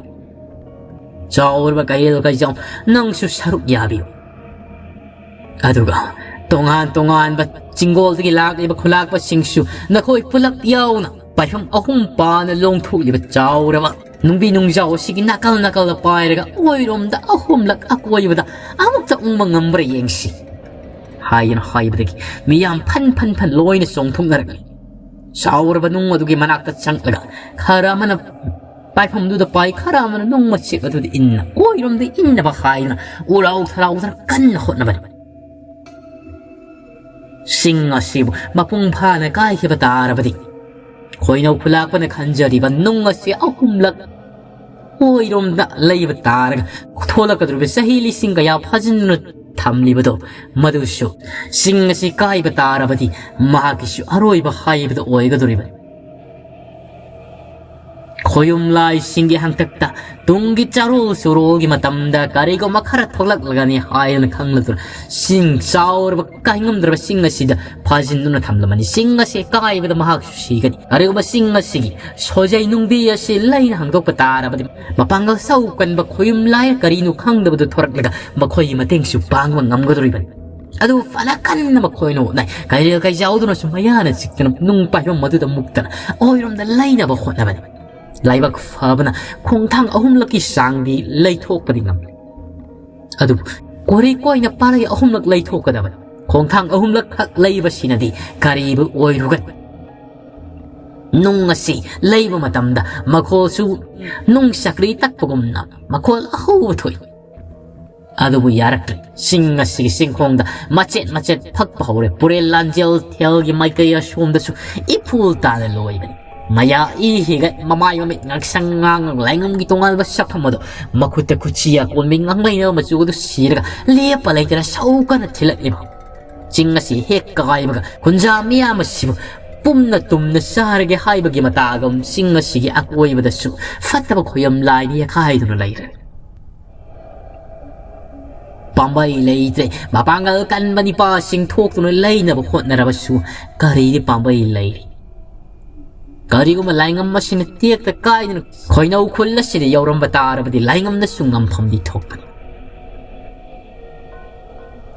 "ꯆꯥꯎꯔꯕ ꯀꯩꯔꯦꯜ ꯀꯩꯖꯥꯎ, ꯅꯪꯁꯨ ꯁꯔꯨꯛ ꯌꯥꯕꯤꯌꯨ꯫ ꯑꯗꯨꯒ ꯇꯣꯉꯥꯟ ꯇꯣꯉꯥꯟꯕ ꯆꯤꯡꯒꯣꯜꯗꯒꯤ ꯂꯥꯛꯂꯤꯕ ꯈꯨꯂꯥꯛꯄꯁꯤꯡꯁꯨ ꯅꯈꯣꯏ ꯄꯨꯂꯞ ꯌꯥꯎꯅ ꯄꯥꯏꯐꯝ ꯑꯍꯨꯝ ꯄꯥꯅ ꯂꯣꯡꯊꯣꯛꯂꯤꯕ ꯆꯥꯎꯔꯕ ꯅꯨꯡꯕꯤ ꯅꯨꯡꯖꯥꯎ ꯑꯁꯤꯒꯤ ꯅꯥꯀꯜ ꯅꯥꯀꯜꯗ ꯄꯥꯏꯔꯒ ꯑꯣꯏꯔꯣꯝꯗ ꯑꯍꯨꯝꯂꯛ ꯑꯀꯣꯏꯕꯗ ꯑꯃꯨꯛꯇ ꯎꯪꯕ ꯉꯝꯕ꯭ꯔꯥ ꯌꯦꯡꯁꯤ" ꯍꯥꯏꯗꯨꯅ ꯍꯥꯏꯕꯗꯒꯤ ꯃꯤꯌꯥꯝ ꯐꯟ ꯐꯟ ꯐꯟ ꯂꯣꯏꯅ ꯆꯣꯡꯊꯣꯛꯅꯔꯛꯂꯤ꯫ ꯆꯥꯎꯔꯕ ꯅꯨꯡ ꯑꯗꯨꯒꯤ ꯃꯅꯥꯛꯇ ꯆꯪꯂꯒ ꯈꯔ ꯑꯃꯅ ꯄꯥꯏꯐꯝꯗꯨꯗ ꯄꯥꯏ, ꯈꯔ ꯑꯃꯅ ꯅꯨꯡ ꯃꯆꯦꯛ ꯑꯗꯨꯗ ꯏꯟꯅ, ꯑꯣꯏꯔꯣꯝꯗ ꯏꯟꯅꯕ ꯍꯥꯏꯗꯨꯅ ꯎꯔꯥꯎ ꯊꯔꯥꯎꯗꯅ ꯀꯟꯅ ꯍꯣꯠꯅꯕꯅꯤ꯫ ꯆꯤꯡ ꯑꯁꯤꯕꯨ ꯃꯄꯨꯡ ꯐꯥꯅ ꯀꯥꯏꯈꯤꯕ ꯇꯥꯔꯕꯗꯤ, ꯈꯣꯏꯅꯧ ꯈꯨꯂꯥꯛꯄꯅ ꯈꯟꯖꯔꯤꯕ ꯅꯨꯡ ꯑꯁꯤ ꯑꯍꯨꯝꯂꯛ ꯑꯣꯏꯔꯣꯝꯗ ꯂꯩꯕ ꯇꯥꯔꯒ ꯊꯣꯛꯂꯛꯀꯗꯧꯔꯤꯕ ꯆꯍꯤ ꯂꯤꯁꯤꯡ ꯀꯌꯥ ꯐꯥꯖꯤꯟꯗꯨꯅ ꯊꯝꯂꯤꯕꯗꯣ, ꯃꯗꯨꯁꯨ ꯆꯤꯡ ꯑꯁꯤ ꯀꯥꯏꯕ ꯇꯥꯔꯕꯗꯤ ꯃꯍꯥꯛꯀꯤꯁꯨ ꯑꯔꯣꯏꯕ ꯍꯥꯏꯕꯗꯨ ꯑꯣꯏꯒꯗꯧꯔꯤꯕꯅꯤ꯫ ꯈꯣꯌꯨꯝ ꯂꯥꯏꯁꯤꯡꯒꯤ ꯍꯥꯡꯇꯛꯇ ꯇꯨꯡꯒꯤ ꯆꯥꯔꯣꯜ ꯁꯨꯔꯣꯜꯒꯤ ꯃꯇꯝꯗ ꯀꯔꯤꯒꯨꯝꯕ ꯈꯔ ꯊꯣꯛꯂꯛꯂꯒꯅꯤ ꯍꯥꯏꯗꯨꯅ ꯈꯪꯂꯗꯨꯅ, ꯆꯤꯡ ꯆꯥꯎꯔꯕ ꯀꯥꯏꯉꯝꯗ꯭ꯔꯕ ꯆꯤꯡ ꯑꯁꯤꯗ ꯐꯥꯖꯤꯟꯗꯨꯅ ꯊꯝꯂꯝꯃꯅꯤ꯫ ꯆꯤꯡ ꯑꯁꯤ ꯀꯥꯏꯕꯗ ꯃꯍꯥꯛꯁꯨ ꯁꯤꯒꯅꯤ꯫ ꯀꯔꯤꯒꯨꯝꯕ ꯆꯤꯡ ꯑꯁꯤꯒꯤ ꯁꯣꯖꯩ ꯅꯨꯡꯕꯤ ꯑꯁꯤ ꯂꯩꯅ ꯍꯥꯡꯗꯣꯛꯄ ꯇꯥꯔꯕꯗꯤ, ꯃꯄꯥꯡꯒꯜ ꯁꯧ ꯀꯟꯕ ꯈꯣꯌꯨꯝ ꯂꯥꯏ ꯀꯔꯤꯅꯣ ꯈꯪꯗꯕꯗꯨ ꯊꯣꯔꯛꯂꯒ ꯃꯈꯣꯏꯒꯤ ꯃꯇꯦꯡꯁꯨ ꯄꯥꯡꯕ ꯉꯝꯒꯗꯧꯔꯤꯕꯅꯤ꯫ ꯑꯗꯨꯕꯨ ꯐꯅ ꯀꯟꯅ ꯃꯈꯣꯏꯅ ꯍꯣꯠꯅꯩ꯫ ꯀꯩꯔꯦꯜ ꯀꯩꯖꯥꯎꯗꯨꯅꯁꯨ ꯃꯌꯥꯅ ꯆꯤꯛꯇꯨꯅ ꯅꯨꯡ ꯄꯥꯏꯐꯝ ꯑꯗꯨꯗ ꯃꯨꯛꯇꯅ ꯑꯣꯏꯔꯣꯝꯗ ꯂꯩꯅꯕ ꯍꯣꯠꯅꯕꯅꯤ꯫ ꯂꯥꯏꯕꯛ ꯐꯕꯅ ꯈꯣꯡꯊꯥꯡ ꯑꯍꯨꯝꯂꯛꯀꯤ ꯆꯥꯡꯗꯤ ꯂꯩꯊꯣꯛꯄꯗꯤ ꯉꯝꯂꯦ꯫ ꯑꯗꯨꯕꯨ ꯀꯣꯔꯤ ꯀꯣꯏꯅ ꯄꯥꯜꯂꯒ ꯑꯍꯨꯝꯂꯛ ꯂꯩꯊꯣꯛꯀꯗꯕꯅꯤ꯫ ꯈꯣꯡꯊꯥꯡ ꯑꯍꯨꯝꯂꯛ ꯈꯛ ꯂꯩꯕꯁꯤꯅꯗꯤ ꯀꯔꯤꯕꯨ ꯑꯣꯏꯔꯨꯒꯅꯤ? ꯅꯨꯡ ꯑꯁꯤ ꯂꯩꯕ ꯃꯇꯝꯗ ꯃꯈꯣꯜꯁꯨ ꯅꯨꯡ ꯆꯀ꯭ꯔꯤ ꯇꯛꯄꯒꯨꯝꯅ ꯃꯈꯣꯜ ꯑꯍꯧꯕ ꯊꯣꯛꯏ꯫ ꯑꯗꯨꯕꯨ ꯌꯥꯔꯛꯇ꯭ꯔꯦ꯫ ꯆꯤꯡ ꯑꯁꯤꯒꯤ ꯆꯤꯡꯈꯣꯡꯗ ꯃꯆꯦꯠ ꯃꯆꯦꯠ ꯐꯛꯄ ꯍꯧꯔꯦ꯫ ꯄꯨꯔꯦꯜ ꯂꯥꯟꯖꯦꯜ ꯊꯦꯜꯒꯤ ꯃꯥꯏꯀꯩ ꯑꯁꯣꯝꯗꯁꯨ ꯏꯐꯨꯜ ꯇꯥꯅ ꯂꯣꯏꯕꯅꯤ꯫ ꯃꯌꯥ ꯏ ꯍꯤꯒꯠ, ꯃꯃꯥꯏ ꯃꯃꯤꯠ ꯉꯥꯡꯁꯪ ꯉꯥꯡꯉꯒ ꯂꯥꯏꯉꯝꯒꯤ ꯇꯣꯉꯥꯟꯕ ꯁꯛꯐꯝ ꯑꯗꯨ, ꯃꯈꯨꯠꯇ ꯈꯨꯠꯁꯤ ꯑꯀꯣꯟꯕꯤ ꯉꯥꯡꯂꯩꯅꯕ ꯃꯆꯨ ꯑꯗꯨ ꯁꯤꯔꯒ ꯂꯦꯞꯄ ꯂꯩꯇꯅ ꯁꯧ ꯀꯟꯅ ꯊꯤꯜꯂꯛꯂꯤꯕ꯫ ꯆꯤꯡ ꯑꯁꯤ ꯍꯦꯛ ꯀꯥꯏꯕꯒ ꯈꯨꯟꯖꯥ ꯃꯤꯌꯥꯝ ꯑꯁꯤꯕꯨ ꯄꯨꯝꯅ ꯇꯨꯝꯅ ꯆꯥꯔꯒꯦ ꯍꯥꯏꯕꯒꯤ ꯃꯇꯥꯒꯨꯝ ꯆꯤꯡ ꯑꯁꯤꯒꯤ ꯑꯀꯣꯏꯕꯗꯁꯨ ꯐꯠꯇꯕ ꯈꯣꯌꯝ ꯂꯥꯏꯅ ꯌꯦꯛꯈꯥꯏꯗꯨꯅ ꯂꯩꯔꯦ꯫ ꯄꯥꯝꯕꯩ ꯂꯩꯇ꯭ꯔꯦ꯫ ꯃꯄꯥꯡꯒꯜ ꯀꯟꯕ ꯅꯤꯄꯥꯁꯤꯡ ꯊꯣꯛꯇꯨꯅ ꯂꯩꯅꯕ ꯍꯣꯠꯅꯔꯕꯁꯨ ꯀꯔꯤꯗꯤ ꯄꯥꯝꯕꯩ ꯂꯩꯔꯤ? ꯀꯔꯤꯒꯨꯝꯕ ꯂꯥꯏꯉꯝ ꯑꯁꯤꯅ ꯇꯦꯛꯇ ꯀꯥꯏꯗꯨꯅ ꯈꯣꯏꯅꯧ ꯈꯨꯜ ꯑꯁꯤꯗ ꯌꯧꯔꯝꯕ ꯇꯥꯔꯕꯗꯤ ꯂꯥꯏꯉꯝꯅꯁꯨ ꯉꯝꯐꯝꯗꯤ ꯊꯣꯛꯄꯅꯤ꯫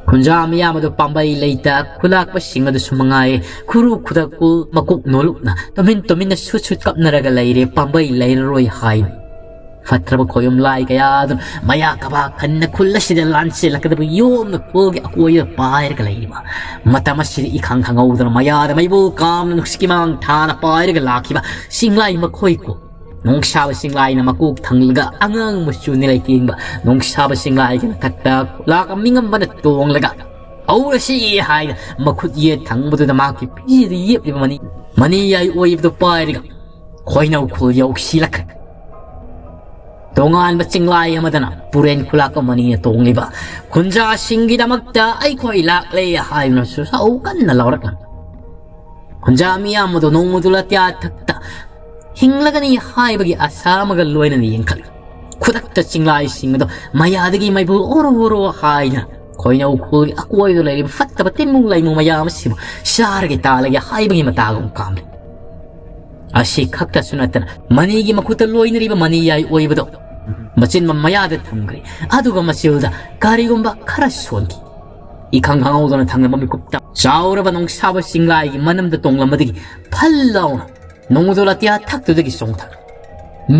ꯈꯨꯟꯖꯥ ꯃꯤꯌꯥꯝ ꯑꯗꯨ ꯄꯥꯝꯕꯩ ꯂꯩꯇ ꯈꯨꯂꯥꯛꯄꯁꯤꯡ ꯑꯗꯨꯁꯨ ꯃꯉꯥꯏ, ꯈꯨꯔꯨ ꯈꯨꯗꯛꯀꯨ ꯃꯀꯣꯛ ꯅꯣꯂꯨꯛꯅ ꯇꯨꯃꯤꯟ ꯇꯨꯃꯤꯟꯅ ꯁꯨꯠ ꯁꯨꯠ ꯀꯞꯅꯔꯒ ꯂꯩꯔꯦ, ꯄꯥꯝꯕꯩ ꯂꯩꯔꯔꯣꯏ ꯍꯥꯏ꯫ ꯐꯠꯇ꯭ꯔꯕ ꯈꯣꯌꯨꯝ ꯂꯥꯏ ꯀꯌꯥ ꯑꯗꯨꯅ ꯃꯌꯥ ꯀꯕꯥꯛ ꯈꯟꯅ ꯈꯨꯜ ꯑꯁꯤꯗ ꯂꯥꯟꯁꯤꯜꯂꯛꯀꯗꯕ ꯌꯣꯝꯅ ꯈꯨꯜꯒꯤ ꯑꯀꯣꯏꯕꯗ ꯄꯥꯏꯔꯒ ꯂꯩꯔꯤꯕ꯫ ꯃꯇꯝ ꯑꯁꯤꯗ ꯏꯈꯪ ꯈꯪꯍꯧꯗꯅ ꯃꯌꯥꯗ ꯃꯩꯕꯨꯜ ꯀꯥꯝꯅ ꯅꯨꯡꯁꯤꯠꯀꯤ ꯃꯥꯡ ꯊꯥꯅ ꯄꯥꯏꯔꯒ ꯂꯥꯛꯈꯤꯕ ꯆꯤꯡꯂꯥꯏ ꯃꯈꯣꯏ ꯀꯣ ꯅꯣꯡꯁꯥꯕ ꯆꯤꯡꯂꯥꯏꯅ ꯃꯀꯣꯛ ꯊꯪꯂꯒ ꯑꯉꯥꯡ ꯃꯆꯨꯅꯤ ꯂꯩꯇꯦꯡꯕ ꯅꯣꯡꯁꯥꯕ ꯆꯤꯡꯂꯥꯏꯒꯤ ꯃꯊꯛꯇ ꯈꯨꯂꯥꯛ ꯃꯤꯉꯝꯕꯅ ꯇꯣꯡꯂꯒ ꯍꯧꯔꯁꯤ ꯍꯥꯏꯅ ꯃꯈꯨꯠ ꯌꯦꯠ ꯊꯪꯕꯗꯨꯗ ꯃꯍꯥꯛꯀꯤ ꯐꯤꯁꯤꯗ ꯌꯦꯞꯂꯤꯕ ꯃꯅꯤ, ꯃꯅꯤ ꯌꯥꯏ ꯑꯣꯏꯕꯗꯨ ꯄꯥꯏꯔꯒ ꯈꯣꯏꯅꯧ ꯈꯨꯜ ꯌꯧꯁꯤꯜꯂꯛꯈ꯭ꯔꯦ꯫ ꯇꯣꯉꯥꯟꯕ ꯆꯤꯡꯂꯥꯏ ꯑꯃꯗꯅ ꯄꯨꯔꯦꯟ ꯈꯨꯂꯥꯛꯄ ꯃꯅꯤꯅ ꯇꯣꯡꯂꯤꯕ ꯈꯨꯟꯖꯥꯁꯤꯡꯒꯤꯗꯃꯛꯇ ꯑꯩꯈꯣꯏ ꯂꯥꯛꯂꯦ ꯍꯥꯏꯗꯨꯅꯁꯨ ꯁꯧ ꯀꯟꯅ ꯂꯥꯎꯔꯛꯂꯝꯃꯤ꯫ ꯈꯨꯟꯖꯥ ꯃꯤꯌꯥꯝ ꯑꯗꯨ ꯅꯣꯡꯃꯗꯨ ꯂꯇꯤꯌꯥ ꯊꯛꯇ ꯍꯤꯡꯂꯒꯅꯤ ꯍꯥꯏꯕꯒꯤ ꯑꯁꯥ ꯑꯃꯒ ꯂꯣꯏꯅꯅ ꯌꯦꯡꯈꯠꯂꯨ꯫ ꯈꯨꯗꯛꯇ ꯆꯤꯡꯂꯥꯏꯁꯤꯡ ꯑꯗꯣ ꯃꯌꯥꯗꯒꯤ ꯃꯩꯕꯨ ꯑꯣꯔꯣ ꯑꯣꯔꯣ ꯍꯥꯏꯅ ꯈꯣꯏꯅꯧ ꯈꯨꯜꯒꯤ ꯑꯀꯣꯏꯕꯗ ꯂꯩꯔꯤꯕ ꯐꯠꯇꯕ ꯇꯤꯟꯃꯨ ꯂꯩꯃꯨ ꯃꯌꯥꯝ ꯑꯁꯤꯕꯨ ꯆꯥꯔꯒꯦ ꯇꯥꯜꯂꯒꯦ ꯍꯥꯏꯕꯒꯤ ꯃꯇꯥꯒꯨꯝ ꯀꯥꯝꯂꯤ꯫ ꯑꯁꯤ ꯈꯛꯇꯁꯨ ꯅꯠꯇꯅ ꯃꯅꯤꯒꯤ ꯃꯈꯨꯠꯇ ꯂꯣꯏꯅꯔꯤꯕ ꯃꯅꯤ ꯌꯥꯏ ꯑꯣꯏꯕꯗꯣ ꯃꯆꯤꯟ ꯃꯌꯥꯗ ꯊꯝꯈ꯭ꯔꯦ꯫ ꯑꯗꯨꯒ ꯃꯆꯤꯜꯗ ꯀꯔꯤꯒꯨꯝꯕ ꯈꯔ ꯁꯣꯟꯈꯤ꯫ ꯏꯈꯪ ꯈꯪꯍꯧꯗꯅ ꯊꯪꯅꯕ ꯃꯤꯀꯨꯞꯇ ꯆꯥꯎꯔꯕ ꯅꯨꯡꯁꯥꯕ ꯆꯤꯡꯂꯥꯏꯒꯤ ꯃꯅꯝꯗ ꯇꯣꯡꯂꯝꯕꯗꯒꯤ ꯐꯜ ꯂꯥꯎꯅ ꯅꯣꯡꯃꯗꯣ ꯂꯥꯇꯤꯌꯥ ꯊꯛꯇꯨꯗꯒꯤ ꯆꯣꯡꯊꯈ꯭ꯔꯦ꯫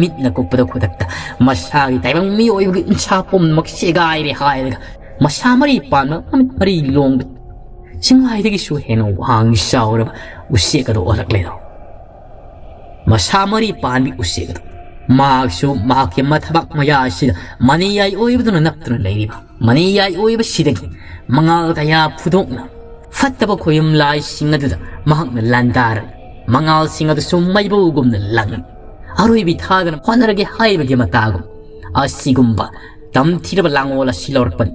ꯃꯤꯠꯅ ꯀꯨꯞꯄꯗ ꯈꯨꯗꯛꯇ ꯃꯁꯥꯒꯤ ꯇꯥꯏꯕꯪ ꯃꯤꯑꯣꯏꯕꯒꯤ ꯎꯟꯁꯥ ꯄꯨꯝꯅꯃꯛ ꯁꯦꯒꯥꯏꯔꯦ ꯍꯥꯏꯔꯒ ꯃꯁꯥ ꯃꯔꯤ ꯄꯥꯟꯕ ꯃꯃꯤꯠ ꯃꯔꯤ ꯂꯣꯡꯕ ꯆꯤꯡꯂꯥꯏꯗꯒꯤꯁꯨ ꯍꯦꯟꯅ ꯋꯥꯡ ꯆꯥꯎꯔꯕ ꯎꯆꯦꯛ ꯑꯗꯨ ꯑꯣꯜꯂꯛꯂꯦꯗꯣ꯫ ꯃꯁꯥ ꯃꯔꯤ ꯄꯥꯟꯕꯤ ꯎꯆꯦꯛ ꯑꯗꯨ ꯃꯍꯥꯛꯁꯨ ꯃꯍꯥꯛꯀꯤ ꯃꯊꯕꯥꯛ ꯃꯌꯥ ꯑꯁꯤꯗ ꯃꯅꯤ ꯌꯥꯏ ꯑꯣꯏꯕꯗꯨꯅ ꯅꯞꯇꯨꯅ ꯂꯩꯔꯤꯕ ꯃꯅꯤ ꯌꯥꯏ ꯑꯣꯏꯕꯁꯤꯗꯒꯤ ꯃꯉꯥꯜ ꯀꯌꯥ ꯐꯨꯗꯣꯛꯅ ꯐꯠꯇꯕ ꯈꯣꯌꯨꯝ ꯂꯥꯏꯁꯤꯡ ꯑꯗꯨꯗ ꯃꯍꯥꯛꯅ ꯂꯥꯟꯗꯥꯔ ꯃꯉꯥꯜꯁꯤꯡ ꯑꯗꯨꯁꯨ ꯃꯩꯕꯨꯒꯨꯝꯅ ꯂꯪꯉꯤ꯫ ꯑꯔꯣꯏꯕꯤ ꯊꯥꯗꯅ ꯍꯣꯠꯅꯔꯒꯦ ꯍꯥꯏꯕꯒꯤ ꯃꯇꯥꯒꯨꯝ ꯑꯁꯤꯒꯨꯝꯕ ꯇꯝꯊꯤꯔꯕ ꯂꯥꯡꯑꯣꯜ ꯑꯁꯤ ꯂꯧꯔꯛꯄꯅꯤ꯫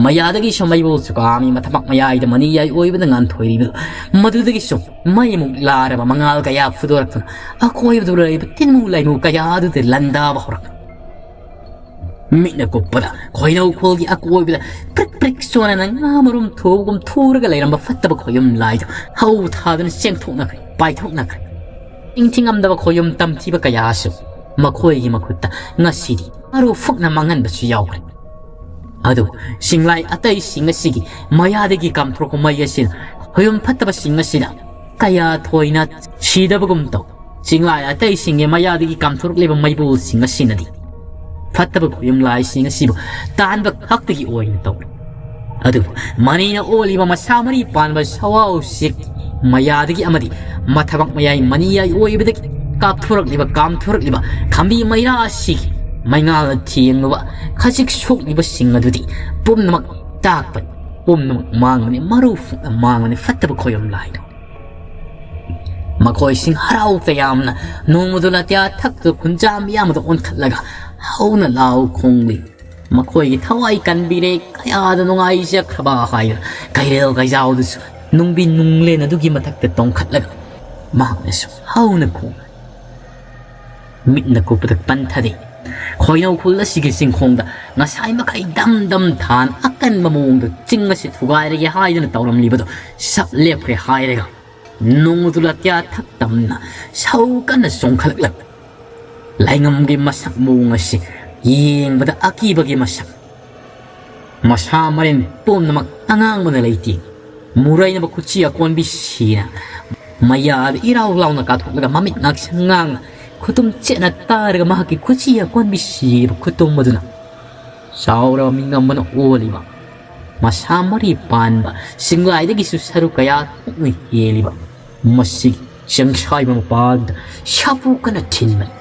ꯃꯌꯥꯗꯒꯤꯁꯨ ꯃꯩꯕꯨ ꯆꯨꯀꯥꯝꯃꯤ ꯃꯊꯕꯥꯛ ꯃꯌꯥꯏꯗ ꯃꯅꯤ ꯌꯥꯏ ꯑꯣꯏꯕꯗ ꯉꯥꯟꯊꯣꯏꯔꯤꯕꯗꯨ ꯃꯗꯨꯗꯒꯤꯁꯨ ꯃꯩꯃꯨꯛ ꯂꯥꯔꯕ ꯃꯉꯥꯜ ꯀꯌꯥ ꯐꯨꯗꯣꯔꯛꯇꯨꯅ ꯑꯀꯣꯏꯕꯗꯨ ꯂꯩꯔꯤꯕ ꯇꯤꯟꯃꯨ ꯂꯩꯃꯨ ꯀꯌꯥ ꯑꯗꯨꯗ ꯂꯥꯟꯗꯥꯕ ꯍꯧꯔꯛꯄꯅꯤ꯫ ꯃꯤꯠꯅ ꯀꯨꯞꯄꯗ ꯈꯣꯏꯅꯧ ꯈꯣꯜꯒꯤ ꯑꯀꯣꯏꯕꯗ ꯄ꯭ꯔꯤꯛ ꯄ꯭ꯔꯤꯛ ꯆꯣꯟꯅꯅ ꯉꯥ ꯃꯔꯨꯝ ꯊꯨꯕꯒꯨꯝ ꯊꯨꯔꯒ ꯂꯩꯔꯝꯕ ꯐꯠꯇꯕ ꯈꯣꯌꯨꯝ ꯂꯥꯏꯗꯨ ꯍꯧ ꯊꯥꯗꯨꯅ ꯆꯦꯟꯊꯣꯛꯅꯈ꯭ꯔꯦ, ꯄꯥꯏꯊꯣꯛꯅꯈ꯭ꯔꯦ꯫ ꯏꯪꯊꯤꯉꯝꯗꯕ ꯈꯣꯌꯨꯝ ꯇꯝꯊꯤꯕ ꯀꯌꯥꯁꯨ ꯃꯈꯣꯏꯒꯤ ꯃꯈꯨꯠꯇ ꯉꯁꯤꯗꯤ ꯃꯔꯨ ꯐꯨꯛꯅ ꯃꯥꯡꯍꯟꯕꯁꯨ ꯌꯥꯎꯈ꯭ꯔꯦ꯫ ꯑꯗꯨ ꯆꯤꯡꯂꯥꯏ ꯑꯇꯩꯁꯤꯡ ꯑꯁꯤꯒꯤ ꯃꯌꯥꯗꯒꯤ ꯀꯥꯝꯊꯣꯔꯛꯄ ꯃꯩ ꯑꯁꯤꯅ ꯈꯣꯌꯨꯝ ꯐꯠꯇꯕꯁꯤꯡ ꯑꯁꯤꯅ ꯀꯌꯥ ꯊꯣꯏꯅ ꯁꯤꯗꯕꯒꯨꯝ ꯇꯧ꯫ ꯆꯤꯡꯂꯥꯏ ꯑꯇꯩꯁꯤꯡꯒꯤ ꯃꯌꯥꯗꯒꯤ ꯀꯥꯝꯊꯣꯔꯛꯂꯤꯕ ꯃꯩꯕꯨꯜꯁꯤꯡ ꯑꯁꯤꯅꯗꯤ ꯐꯠꯇꯕ ꯈꯣꯌꯨꯝ ꯂꯥꯏꯁꯤꯡ ꯑꯁꯤꯕꯨ ꯇꯥꯟꯕ ꯈꯛꯇꯒꯤ ꯑꯣꯏꯅ ꯇꯧꯏ꯫ ꯑꯗꯨꯕꯨ ꯃꯅꯤꯅ ꯑꯣꯜꯂꯤꯕ ꯃꯁꯥ ꯃꯔꯤ ꯄꯥꯟꯕ ꯁꯋꯥꯎꯁꯤꯛ ꯃꯌꯥꯗꯒꯤ ꯑꯃꯗꯤ ꯃꯊꯕꯥꯛ ꯃꯌꯥꯏ ꯃꯅꯤꯌꯥꯏ ꯑꯣꯏꯕꯗꯒꯤ ꯀꯥꯞꯊꯣꯔꯛꯂꯤꯕ, ꯀꯥꯝꯊꯣꯔꯛꯂꯤꯕ ꯈꯝꯕꯤ ꯃꯩꯔꯥ ꯑꯁꯤꯒꯤ ꯃꯩꯉꯥꯜꯅ ꯊꯦꯡꯂꯨꯕ ꯈꯖꯤꯛ ꯁꯣꯛꯂꯤꯕꯁꯤꯡ ꯑꯗꯨꯗꯤ ꯄꯨꯝꯅꯃꯛ ꯇꯥꯛꯄꯅꯤ, ꯄꯨꯝꯅꯃꯛ ꯃꯥꯡꯕꯅꯤ, ꯃꯔꯨ ꯐꯨꯛꯅ ꯃꯥꯡꯕꯅꯤ ꯐꯠꯇꯕ ꯈꯣꯌꯨꯝ ꯂꯥꯏꯗꯣ꯫ ꯃꯈꯣꯏꯁꯤꯡ ꯍꯔꯥꯎ ꯇꯌꯥꯝꯅ ꯅꯣꯡꯃꯗꯨ ꯂꯥꯇꯤꯌꯥ ꯊꯛꯇꯨ ꯈꯨꯟꯖꯥ ꯃꯤꯌꯥꯝꯗ ꯑꯣꯟꯈꯠꯂꯒ ꯍꯧꯅ ꯂꯥꯎ ꯈꯣꯡꯂꯤ꯫ ꯃꯈꯣꯏꯒꯤ ꯊꯋꯥꯏ ꯀꯟꯕꯤꯔꯦ, ꯀꯌꯥꯗ ꯅꯨꯡꯉꯥꯏꯖꯈ꯭ꯔꯕ ꯍꯥꯏꯗꯨꯅ ꯀꯩꯔꯦꯜ ꯀꯩꯖꯥꯎꯗꯨꯁꯨ ꯅꯨꯡꯕꯤ ꯅꯨꯡꯂꯦꯟ ꯑꯗꯨꯒꯤ ꯃꯊꯛꯇ ꯇꯣꯡꯈꯠꯂꯒ ꯃꯍꯥꯛꯅꯁꯨ ꯍꯧꯅ ꯈꯣꯡꯂꯤ꯫ ꯃꯤꯠꯅ ꯀꯨꯞꯄꯗ ꯄꯟꯊꯗꯦ꯫ ꯈꯣꯏꯅꯧ ꯈꯨꯜ ꯑꯁꯤꯒꯤ ꯆꯤꯡꯈꯣꯡꯗ ꯉꯁꯥꯏ ꯃꯈꯩ ꯗꯝ ꯗꯝ ꯊꯥꯅ ꯑꯀꯟꯕ ꯃꯑꯣꯡꯗ ꯆꯤꯡ ꯑꯁꯤ ꯊꯨꯒꯥꯏꯔꯒꯦ ꯍꯥꯏꯗꯅ ꯇꯧꯔꯝꯂꯤꯕꯗꯨ ꯁꯞ ꯂꯦꯞꯈ꯭ꯔꯦ ꯍꯥꯏꯔꯒ ꯅꯣꯡꯖꯨ ꯂꯥꯇꯤꯌꯥ ꯊꯛ ꯇꯝꯅ ꯁꯧ ꯀꯟꯅ ꯆꯣꯡꯈꯠꯂꯛꯂꯝꯃꯤ꯫ ꯂꯥꯏꯉꯝꯒꯤ ꯃꯁꯛ ꯃꯑꯣꯡ ꯑꯁꯤ ꯌꯦꯡꯕꯗ ꯑꯀꯤꯕꯒꯤ ꯃꯁꯛ꯫ ꯃꯁꯥ ꯃꯔꯦꯟ ꯄꯨꯝꯅꯃꯛ ꯑꯉꯥꯡꯕꯅ ꯂꯩꯇꯦꯡꯏ꯫ ꯃꯨꯔꯩꯅꯕ ꯈꯨꯠꯁꯤ ꯑꯀꯣꯟꯕꯤ ꯁꯤꯅ ꯃꯌꯥꯗ ꯏꯔꯥꯎ ꯂꯥꯎꯅ ꯀꯥꯊꯣꯛꯂꯒ ꯃꯃꯤꯠ ꯉꯥꯛꯁꯪ ꯉꯥꯡꯅ ꯈꯨꯇꯨꯝ ꯆꯦꯠꯅ ꯇꯥꯔꯒ ꯃꯍꯥꯛꯀꯤ ꯈꯨꯠꯁꯤ ꯑꯀꯣꯟꯕꯤ ꯁꯤꯔꯤꯕ ꯈꯨꯇꯨꯝ ꯑꯗꯨꯅ ꯆꯥꯎꯔꯕ ꯃꯤꯉꯝ ꯑꯃꯅ ꯑꯣꯜꯂꯤꯕ ꯃꯁꯥ ꯃꯔꯤ ꯄꯥꯟꯕ ꯆꯤꯡꯂꯥꯏꯗꯒꯤꯁꯨ ꯁꯔꯨꯛ ꯀꯌꯥ ꯊꯣꯛꯅ ꯍꯦꯜꯂꯤꯕ ꯃꯁꯤꯒꯤ ꯆꯤꯡꯁꯥꯏꯕ ꯃꯄꯥꯗꯨꯗ ꯁꯥꯐꯨ ꯀꯟꯅ ꯊꯤꯟꯕꯅꯤ꯫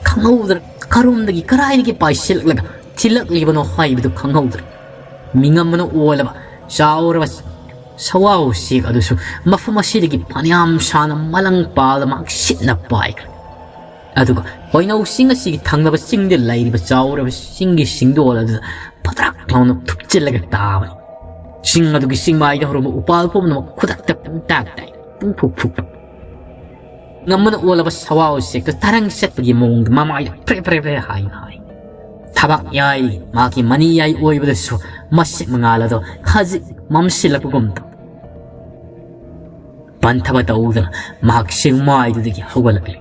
ꯈꯪꯍꯧꯗꯅ ꯀꯔꯣꯝꯗꯒꯤ ꯀꯔꯥꯏꯗꯒꯤ ꯄꯥꯏꯁꯤꯜꯂꯛꯂꯒ ꯊꯤꯜꯂꯛꯂꯤꯕꯅꯣ ꯍꯥꯏꯕꯗꯨ ꯈꯪꯍꯧꯗ꯭ꯔꯦ꯫ ꯃꯤꯉꯝ ꯑꯃꯅ ꯑꯣꯜꯂꯕ ꯆꯥꯎꯔꯕ ꯁꯋꯥ ꯎꯆꯦꯛ ꯑꯗꯨꯁꯨ ꯃꯐꯝ ꯑꯁꯤꯗꯒꯤ ꯐꯅꯌꯥꯝ ꯁꯥꯡꯅ ꯃꯂꯪ ꯄꯥꯗ ꯃꯍꯥꯛ ꯁꯤꯠꯅ ꯄꯥꯏꯈ꯭ꯔꯦ꯫ ꯑꯗꯨꯒ ꯍꯣꯏꯅꯧ ꯆꯤꯡ ꯑꯁꯤꯒꯤ ꯊꯪꯅꯕ ꯆꯤꯡꯗ ꯂꯩꯔꯤꯕ ꯆꯥꯎꯔꯕ ꯆꯤꯡꯒꯤ ꯆꯤꯡꯗꯣꯜ ꯑꯗꯨꯗ ꯐꯗ꯭ꯔꯛ ꯂꯥꯎꯅ ꯊꯨꯞꯆꯤꯜꯂꯒ ꯇꯥꯕꯅꯤ꯫ ꯆꯤꯡ ꯑꯗꯨꯒꯤ ꯆꯤꯡꯃꯥꯏꯗ ꯍꯧꯔꯝꯕ ꯎꯄꯥꯜ ꯄꯨꯝꯅꯃꯛ ꯈꯨꯗꯛꯇ ꯄꯨꯡꯇꯥꯛ ꯇꯥꯏ, ꯄꯨꯡꯐꯨꯛ ꯐꯨꯛꯄ꯫ ꯉꯝꯃꯅ ꯑꯣꯜꯂꯕ ꯁꯋꯥ ꯎꯆꯦꯛꯇꯨ ꯇꯔꯪ ꯆꯠꯄꯒꯤ ꯃꯑꯣꯡꯗ ꯃꯃꯥꯏꯗ ꯄ꯭ꯔꯦ ꯄ꯭ꯔꯦ ꯄ꯭ꯔꯦ ꯍꯥꯏꯅ ꯍꯥꯏ꯫ ꯊꯕꯥꯛ ꯌꯥꯏ, ꯃꯍꯥꯛꯀꯤ ꯃꯅꯤ ꯌꯥꯏ ꯑꯣꯏꯕꯗꯁꯨ ꯃꯁꯤꯛ ꯃꯉꯥꯜ ꯑꯗꯣ ꯈꯖꯤꯛ ꯃꯝꯁꯤꯜꯂꯛꯄꯒꯨꯝ ꯇꯧ꯫ ꯄꯟꯊꯕ ꯇꯧꯗꯅ ꯃꯍꯥꯛ ꯆꯤꯡꯃꯥꯏꯗꯨꯗꯒꯤ ꯍꯧꯒꯠꯂꯛꯂꯤ꯫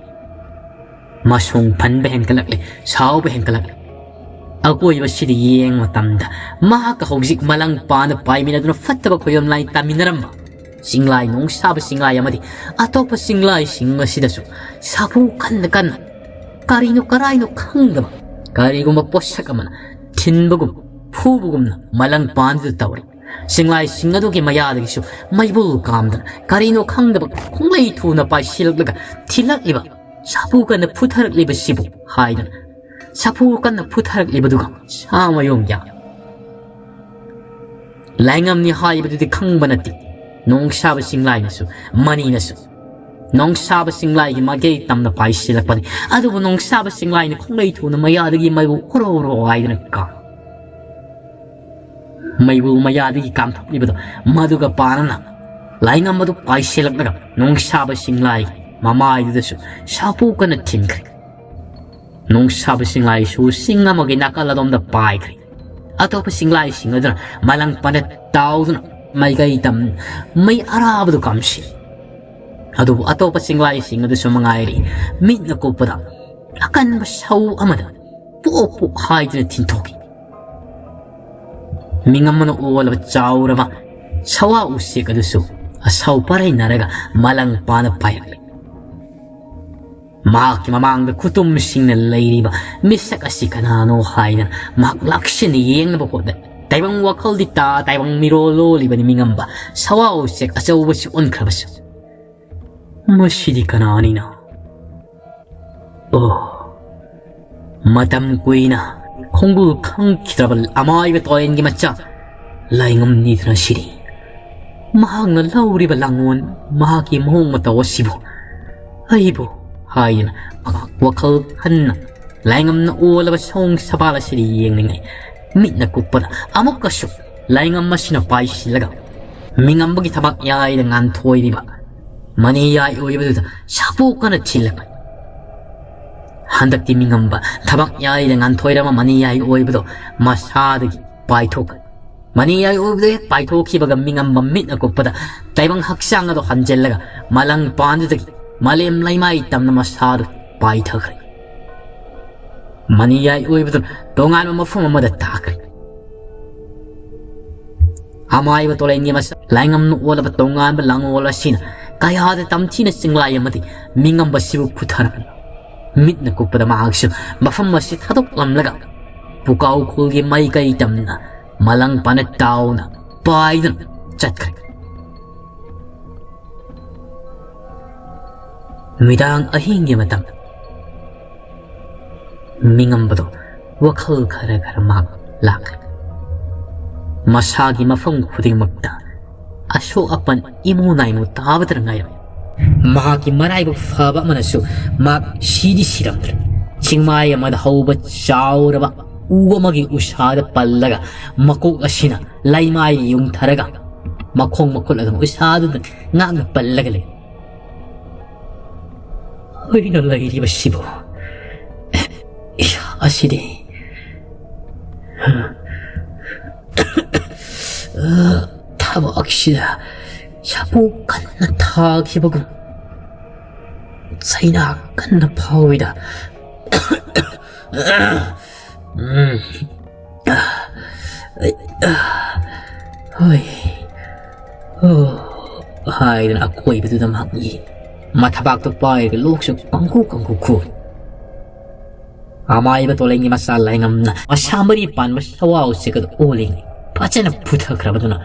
ꯃꯁꯣꯡ ꯐꯟꯕ ꯍꯦꯟꯒꯠꯂꯛꯂꯤ, ꯁꯥꯎꯕ ꯍꯦꯟꯒꯠꯂꯛꯂꯤ꯫ ꯑꯀꯣꯏꯕꯁꯤꯗ ꯌꯦꯡꯕ ꯃꯇꯝꯗ ꯃꯍꯥꯛꯀ ꯍꯧꯖꯤꯛ ꯃꯂꯪ ꯄꯥꯅ ꯄꯥꯏꯃꯤꯟꯅꯗꯨꯅ ꯐꯠꯇꯕ ꯈꯣꯏꯔꯝ ꯂꯥꯏ ꯇꯥꯃꯤꯟꯅꯔꯝꯕ ꯆꯤꯡꯂꯥꯏ ꯅꯣꯡꯁꯥꯕ ꯆꯤꯡꯂꯥꯏ ꯑꯃꯗꯤ ꯑꯇꯣꯞꯄ ꯆꯤꯡꯂꯥꯏꯁꯤꯡ ꯑꯁꯤꯗꯁꯨ ꯁꯥꯐꯨ ꯀꯟꯅ ꯀꯟꯅ ꯀꯔꯤꯅꯣ ꯀꯔꯥꯏꯅꯣ ꯈꯪꯗꯕ ꯀꯔꯤꯒꯨꯝꯕ ꯄꯣꯠꯁꯛ ꯑꯃꯅ ꯊꯤꯟꯕꯒꯨꯝ ꯐꯨꯕꯒꯨꯝꯅ ꯃꯂꯪ ꯄꯥꯟꯗꯨꯗ ꯇꯧꯔꯤ꯫ ꯆꯤꯡꯂꯥꯏꯁꯤꯡ ꯑꯗꯨꯒꯤ ꯃꯌꯥꯗꯒꯤꯁꯨ ꯃꯩꯕꯨꯜ ꯀꯥꯝꯗꯅ ꯀꯔꯤꯅꯣ ꯈꯪꯗꯕ ꯈꯣꯡꯂꯩ ꯊꯨꯅ ꯄꯥꯏꯁꯤꯜꯂꯛꯂꯒ ꯊꯤꯜꯂꯛꯂꯤꯕ ꯁꯥꯐꯨ ꯀꯟꯅ ꯐꯨꯊꯔꯛꯂꯤꯕꯁꯤꯕꯨ ꯍꯥꯏꯗꯅ ꯁꯥꯐꯨ ꯀꯟꯅ ꯐꯨꯊꯔꯛꯂꯤꯕꯗꯨꯒ ꯁꯥ ꯃꯌꯣꯡ ꯌꯥ ꯂꯥꯏꯉꯝꯅꯤ ꯍꯥꯏꯕꯗꯨꯗꯤ ꯈꯪꯕ ꯅꯠꯇꯦ꯫ ꯅꯣꯡꯁꯥꯕ ꯆꯤꯡꯂꯥꯏꯅꯁꯨ ꯃꯅꯤꯅꯁꯨ ꯅꯣꯡꯁꯥꯕ ꯆꯤꯡꯂꯥꯏꯒꯤ ꯃꯥꯏꯀꯩ ꯇꯝꯅ ꯄꯥꯏꯁꯤꯜꯂꯛꯄꯅꯤ꯫ ꯑꯗꯨꯕꯨ ꯅꯣꯡꯁꯥꯕ ꯆꯤꯡꯂꯥꯏꯅ ꯈꯣꯡꯂꯩ ꯊꯨꯅ ꯃꯌꯥꯗꯒꯤ ꯃꯩꯕꯨ ꯑꯣꯔꯣ ꯑꯣꯔꯣ ꯍꯥꯏꯗꯨꯅ ꯀꯥ ꯃꯩꯕꯨ ꯃꯌꯥꯗꯒꯤ ꯀꯥꯝꯊꯣꯛꯂꯤꯕꯗꯣ ꯃꯗꯨꯒ ꯄꯥꯅꯅ ꯂꯥꯏꯉꯝ ꯑꯗꯨ ꯄꯥꯏꯁꯤꯜꯂꯛꯂꯒ ꯅꯣꯡꯁꯥꯕ ꯆꯤꯡꯂꯥꯏꯒꯤ ꯃꯃꯥꯏꯗꯨꯗꯁꯨ ꯁꯥꯐꯨ ꯀꯟꯅ ꯊꯤꯟꯈ꯭ꯔꯦ꯫ ꯅꯨꯡꯁꯥꯕ ꯆꯤꯡꯂꯥꯏꯁꯨ ꯆꯤꯡ ꯑꯃꯒꯤ ꯅꯥꯀꯜ ꯑꯗꯣꯝꯗ ꯄꯥꯏꯈ꯭ꯔꯦ꯫ ꯑꯇꯣꯞꯄ ꯆꯤꯡꯂꯥꯏꯁꯤꯡ ꯑꯗꯨꯅ ꯃꯂꯪ ꯄꯥꯅ ꯇꯥꯎꯗꯨꯅ ꯃꯥꯏꯀꯩ ꯇꯝ ꯃꯩ ꯑꯔꯥꯕꯗꯨ ꯀꯥꯝꯁꯤ꯫ ꯑꯗꯨꯕꯨ ꯑꯇꯣꯞꯄ ꯆꯤꯡꯂꯥꯏꯁꯤꯡ ꯑꯗꯨꯁꯨ ꯃꯉꯥꯏꯔꯤ, ꯃꯤꯠꯅ ꯀꯨꯞꯄꯗ ꯑꯀꯟꯕ ꯁꯧ ꯑꯃꯗ ꯄꯣꯛ ꯄꯣꯛ ꯍꯥꯏꯗꯨꯅ ꯊꯤꯟꯊꯣꯛꯈꯤ꯫ ꯃꯤꯉꯝ ꯑꯃꯅ ꯑꯣꯜꯂꯕ ꯆꯥꯎꯔꯕ ꯁꯋꯥ ꯎꯆꯦꯛ ꯑꯗꯨꯁꯨ ꯑꯁꯥꯎ ꯄꯔꯩꯅꯔꯒ ꯃꯂꯪ ꯄꯥꯅ ꯄꯥꯏꯔꯛꯂꯦ꯫ ꯃꯍꯥꯛꯀꯤ ꯃꯃꯥꯡꯗ ꯈꯨꯇꯨꯝꯁꯤꯡꯅ ꯂꯩꯔꯤꯕ ꯃꯤꯁꯛ ꯑꯁꯤ ꯀꯅꯥꯅꯣ ꯍꯥꯏꯗꯅ ꯃꯍꯥꯛ ꯂꯥꯛꯁꯤꯟꯅ ꯌꯦꯡꯅꯕ ꯍꯣꯠꯅꯩ꯫ ꯇꯥꯏꯕꯪ ꯋꯥꯈꯜꯗꯤ ꯇꯥ, ꯇꯥꯏꯕꯪ ꯃꯤꯔꯣꯜ ꯂꯣꯜꯂꯤꯕꯅꯤ ꯃꯤꯉꯝꯕ ꯁꯋꯥ ꯎꯆꯦꯛ ꯑꯆꯧꯕꯁꯤ ꯑꯣꯟꯈ꯭ꯔꯕꯁꯨ꯫ ꯃꯁꯤꯗꯤ ꯀꯅꯥꯅꯤꯅ? ꯑꯣ, ꯃꯇꯝ ꯀꯨꯏꯅ ꯈꯣꯡꯒꯨꯜ ꯈꯪꯈꯤꯗ꯭ꯔꯕ ꯑꯃꯥꯏꯕ ꯇꯣꯔꯦꯟꯒꯤ ꯃꯆꯥ ꯂꯥꯏꯉꯝꯅꯤꯗꯨꯅ ꯁꯤꯔꯤ꯫ ꯃꯍꯥꯛꯅ ꯂꯧꯔꯤꯕ ꯂꯥꯡꯑꯣꯟ, ꯃꯍꯥꯛꯀꯤ ꯃꯑꯣꯡ ꯃꯇꯧ ꯑꯁꯤꯕꯨ ꯑꯩꯕꯨ ꯍꯥꯏꯗꯨꯅ ꯃꯍꯥꯛ ꯋꯥꯈꯜ ꯈꯟꯅ ꯂꯥꯏꯉꯝꯅ ꯑꯣꯜꯂꯕ ꯁꯑꯣꯡ ꯁꯕꯥꯜ ꯑꯁꯤꯗ ꯌꯦꯡꯂꯤꯉꯩ ꯃꯤꯠꯅ ꯀꯨꯞꯄꯗ ꯑꯃꯨꯛꯀꯁꯨ ꯂꯥꯏꯉꯝ ꯑꯁꯤꯅ ꯄꯥꯏꯁꯤꯜꯂꯒ ꯃꯤꯉꯝꯕꯒꯤ ꯊꯕꯥꯛ ꯌꯥꯏꯗ ꯉꯥꯟꯊꯣꯏꯔꯤꯕ ꯃꯅꯤ ꯌꯥꯏ ꯑꯣꯏꯕꯗꯨꯗ ꯁꯥꯄꯣꯛꯀꯅ ꯊꯤꯜꯂꯛꯄ꯫ ꯍꯟꯗꯛꯇꯤ ꯃꯤꯉꯝꯕ ꯊꯕꯥꯛ ꯌꯥꯏꯗ ꯉꯥꯟꯊꯣꯏꯔꯕ ꯃꯅꯤ ꯌꯥꯏ ꯑꯣꯏꯕꯗꯣ ꯃꯁꯥꯗꯒꯤ ꯄꯥꯏꯊꯣꯛꯈ꯭ꯔꯦ꯫ ꯃꯅꯤ ꯌꯥꯏ ꯑꯣꯏꯕꯗ ꯍꯦꯛ ꯄꯥꯏꯊꯣꯛꯈꯤꯕꯒ ꯃꯤꯉꯝꯕ ꯃꯤꯠꯅ ꯀꯨꯞꯄꯗ ꯇꯥꯏꯕꯪ ꯍꯛꯆꯥꯡ ꯑꯗꯨ ꯍꯟꯖꯤꯜꯂꯒ ꯃꯂꯪ ꯄꯥꯟꯗꯨꯗꯒꯤ ꯃꯥꯂꯦꯝ ꯂꯩꯃꯥꯏ ꯇꯝꯅ ꯃꯁꯥꯗꯨ ꯄꯥꯏꯊꯈ꯭ꯔꯦ꯫ ꯃꯅꯤ ꯌꯥꯏ ꯑꯣꯏꯕꯗꯨ ꯇꯣꯉꯥꯟꯕ ꯃꯐꯝ ꯑꯃꯗ ꯇꯥꯈ꯭ꯔꯦ꯫ ꯑꯃꯥꯏꯕ ꯇꯣꯂꯦꯟꯒꯤ ꯃꯁꯛ ꯂꯥꯏꯉꯝꯅ ꯑꯣꯜꯂꯕ ꯇꯣꯉꯥꯟꯕ ꯂꯥꯡꯑꯣꯜ ꯑꯁꯤꯅ ꯀꯌꯥꯗ ꯇꯝꯊꯤꯅ ꯆꯤꯡꯂꯥꯏ ꯑꯃꯗꯤ ꯃꯤꯉꯝꯕꯁꯤꯕꯨ ꯐꯨꯊꯔꯝꯃꯤ꯫ ꯃꯤꯠꯅ ꯀꯨꯞꯄꯗ ꯃꯍꯥꯛꯁꯨ ꯃꯐꯝ ꯑꯁꯤ ꯊꯥꯗꯣꯛꯂꯝꯂꯒ ꯄꯨꯀꯥꯎ ꯈꯨꯜꯒꯤ ꯃꯥꯏꯀꯩ ꯇꯝꯅ ꯃꯂꯪ ꯄꯥꯅ ꯇꯥꯎꯅ ꯄꯥꯏꯗꯨꯅ ꯆꯠꯈ꯭ꯔꯦ꯫ ꯅꯨꯃꯤꯗꯥꯡ ꯑꯍꯤꯡꯒꯤ ꯃꯇꯝ꯫ ꯃꯤꯉꯝꯕꯗꯣ ꯋꯥꯈꯜ ꯈꯔ ꯈꯔ ꯃꯍꯥꯛ ꯂꯥꯛꯂꯦ꯫ ꯃꯁꯥꯒꯤ ꯃꯐꯝ ꯈꯨꯗꯤꯡꯃꯛꯇ ꯑꯁꯣꯛ ꯑꯄꯟ ꯏꯃꯨ ꯅꯥꯏꯃꯨ ꯇꯥꯕꯗ ꯉꯥꯏꯔꯝꯃꯤ꯫ ꯃꯍꯥꯛꯀꯤ ꯃꯔꯥꯏꯕꯛ ꯐꯕ ꯑꯃꯅꯁꯨ ꯃꯍꯥꯛ ꯁꯤꯗꯤ ꯁꯤꯔꯝꯗ꯭ꯔꯦ꯫ ꯆꯤꯡꯃꯥꯏ ꯑꯃꯗ ꯍꯧꯕ ꯆꯥꯎꯔꯕ ꯎ ꯑꯃꯒꯤ ꯎꯁꯥꯗ ꯄꯜꯂꯒ ꯃꯀꯣꯛ ꯑꯁꯤꯅ ꯂꯩꯃꯥꯏꯗ ꯌꯨꯡꯊꯔꯒ ꯃꯈꯣꯡ ꯃꯈꯨꯠ ꯑꯗꯨꯝ ꯎꯁꯥꯗꯨꯗ ꯉꯥꯛꯅ ꯄꯜꯂꯒ ꯂꯩ꯫ ꯑꯩꯅ ꯂꯩꯔꯤꯕꯁꯤꯕꯨ ꯑꯁꯤꯗꯤ ꯊꯕꯛꯁꯤꯗ ꯁꯥꯐꯨ ꯀꯟꯅ ꯊꯥꯈꯤꯕꯒꯨꯝ ꯆꯩꯅꯥ ꯀꯟꯅ ꯐꯥꯎꯏꯗ꯫ ꯎꯝ꯫ ꯍꯣꯏ꯫ ꯑꯣ꯫ ꯍꯥꯏꯗꯨꯅ ꯑꯀꯣꯏꯕꯗꯨꯗ ꯃꯍꯥꯛ ꯌꯦꯡꯉꯤ꯫ ꯃꯊꯕꯥꯛꯇꯨ ꯄꯥꯏꯔꯒ ꯂꯣꯛꯁꯨ ꯀꯪꯈꯨ ꯀꯪꯈꯨ ꯈꯨ꯫ ꯑꯃꯥꯏꯕ ꯇꯣꯂꯦꯟꯒꯤ ꯃꯆꯥ ꯂꯥꯏꯉꯝꯅ ꯃꯁꯥ ꯃꯔꯤ ꯄꯥꯟꯕ ꯁꯋꯥꯎ ꯆꯦꯛ ꯑꯗꯨ ꯑꯣꯜꯂꯤꯉꯩ ꯐꯖꯅ ꯄꯨꯊꯈ꯭ꯔꯕꯗꯨꯅ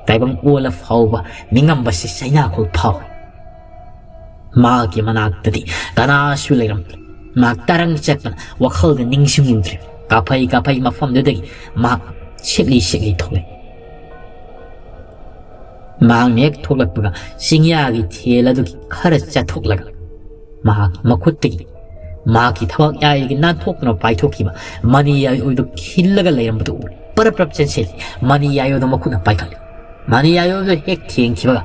ꯇꯥꯏꯕꯪ ꯑꯣꯜꯂ ꯐꯥꯎꯕ ꯃꯤꯉꯝꯕꯁꯤ ꯆꯩꯅꯥꯈꯣꯜ ꯐꯥꯎꯏ꯫ ꯃꯍꯥꯛꯀꯤ ꯃꯅꯥꯛꯇꯗꯤ ꯀꯅꯥꯁꯨ ꯂꯩꯔꯝꯗ꯭ꯔꯦ꯫ ꯃꯍꯥꯛ ꯇꯔꯪ ꯆꯠꯄꯅ ꯋꯥꯈꯜꯗ ꯅꯤꯡꯁꯤꯡꯂꯨꯗ꯭ꯔꯦ꯫ ꯀꯥꯐꯩ ꯀꯥꯐꯩ ꯃꯐꯝꯗꯨꯗꯒꯤ ꯃꯍꯥꯛ ꯁꯤꯛꯂꯤ ꯁꯤꯛꯂꯤ ꯊꯣꯛꯂꯛꯏ꯫ ꯃꯍꯥꯛꯅ ꯍꯦꯛ ꯊꯣꯛꯂꯛꯄꯒ ꯆꯤꯡꯌꯥꯒꯤ ꯊꯦꯜ ꯑꯗꯨꯒꯤ ꯈꯔ ꯆꯠꯊꯣꯛꯂꯒ ꯃꯍꯥꯛꯀꯤ ꯃꯈꯨꯠꯇꯒꯤ ꯃꯍꯥꯛꯀꯤ ꯊꯕꯥꯛ ꯌꯥꯏꯗꯒꯤ ꯅꯥꯟꯊꯣꯛꯇꯨꯅ ꯄꯥꯏꯊꯣꯛꯈꯤꯕ ꯃꯅꯤ ꯌꯥꯏꯑꯣꯏꯗꯨ ꯈꯤꯜꯂꯒ ꯂꯩꯔꯝꯕꯗꯨ ꯎꯔꯦ꯫ ꯄꯔꯞ ꯄꯔꯞ ꯆꯦꯟꯁꯤꯜꯂꯤ꯫ ꯃꯅꯤ ꯌꯥꯏꯑꯣꯏꯗꯨ ꯃꯈꯨꯠꯅ ꯄꯥꯏꯈꯠꯂꯤ꯫ ꯃꯅꯤ ꯌꯥꯏꯑꯣꯏꯗꯨ ꯍꯦꯛ ꯊꯦꯡꯈꯤꯕꯒ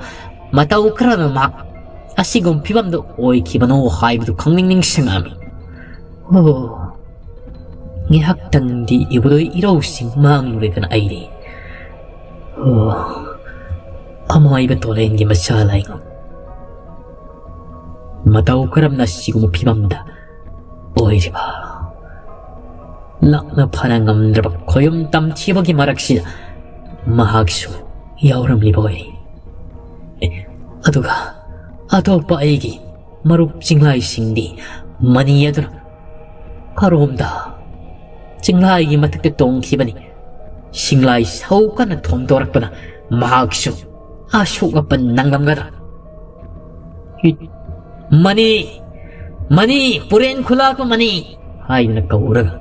ꯃꯇꯧ ꯀꯔꯝꯅ ꯃꯍꯥꯛ ꯑꯁꯤꯒꯨꯝꯕ ꯐꯤꯕꯝꯗ ꯑꯣꯏꯈꯤꯕꯅꯣ ꯍꯥꯏꯕꯗꯨ ꯈꯪꯅꯤꯡ ꯅꯤꯡꯁꯤꯡꯂꯛꯑꯝꯃꯤ꯫ ꯑꯣ, ꯉꯥꯏꯍꯥꯛꯇꯪꯗꯤ ꯏꯕꯨꯙꯧ ꯏꯔꯧꯁꯤꯡ ꯃꯥꯡꯂꯨꯔꯦꯗꯅ ꯑꯩꯗꯤ꯫ ꯑꯣ, ꯑꯃꯥꯏꯕ ꯇꯣꯂꯦꯟꯒꯤ ꯃꯆꯥ ꯂꯥꯏꯉꯝ꯫ ꯃꯇꯧ ꯀꯔꯝꯅ ꯁꯤꯒꯨꯝꯕ ꯐꯤꯕꯝꯗ ꯑꯣꯏꯔꯤꯕ? ꯂꯥꯛꯅ ꯐꯅ ꯉꯝꯗ꯭ꯔꯕ ꯈꯣꯌꯨꯝ ꯇꯝꯊꯤꯕꯒꯤ ꯃꯔꯛꯁꯤꯗ ꯃꯍꯥꯛꯁꯨ ꯌꯥꯎꯔꯝꯂꯤꯕ ꯑꯣꯏꯔꯦ꯫ ꯑꯦ, ꯑꯗꯨꯒ ꯑꯇꯣꯞꯄ ꯑꯩꯒꯤ ꯃꯔꯨꯞ ꯆꯤꯡꯂꯥꯏꯁꯤꯡꯗꯤ ꯃꯅꯤ ꯑꯗꯨꯅ ꯀꯔꯣꯝꯗ ꯆꯤꯡꯂꯥꯏꯒꯤ ꯃꯊꯛꯇ ꯇꯣꯡꯈꯤꯕꯅꯤ꯫ ꯆꯤꯡꯂꯥꯏ ꯁꯧ ꯀꯟꯅ ꯊꯣꯝꯗꯣꯔꯛꯄꯗ ꯃꯍꯥꯛꯁꯨ ꯑꯁꯣꯛ ꯑꯄꯟ ꯅꯪꯂꯝꯒꯗ꯭ꯔꯥ? ꯃꯅꯤ! ꯃꯅꯤ! ꯄꯨꯔꯦꯟ ꯈꯨꯂꯥꯛꯄ ꯃꯅꯤ! ꯍꯥꯏꯗꯨꯅ ꯀꯧꯔꯒ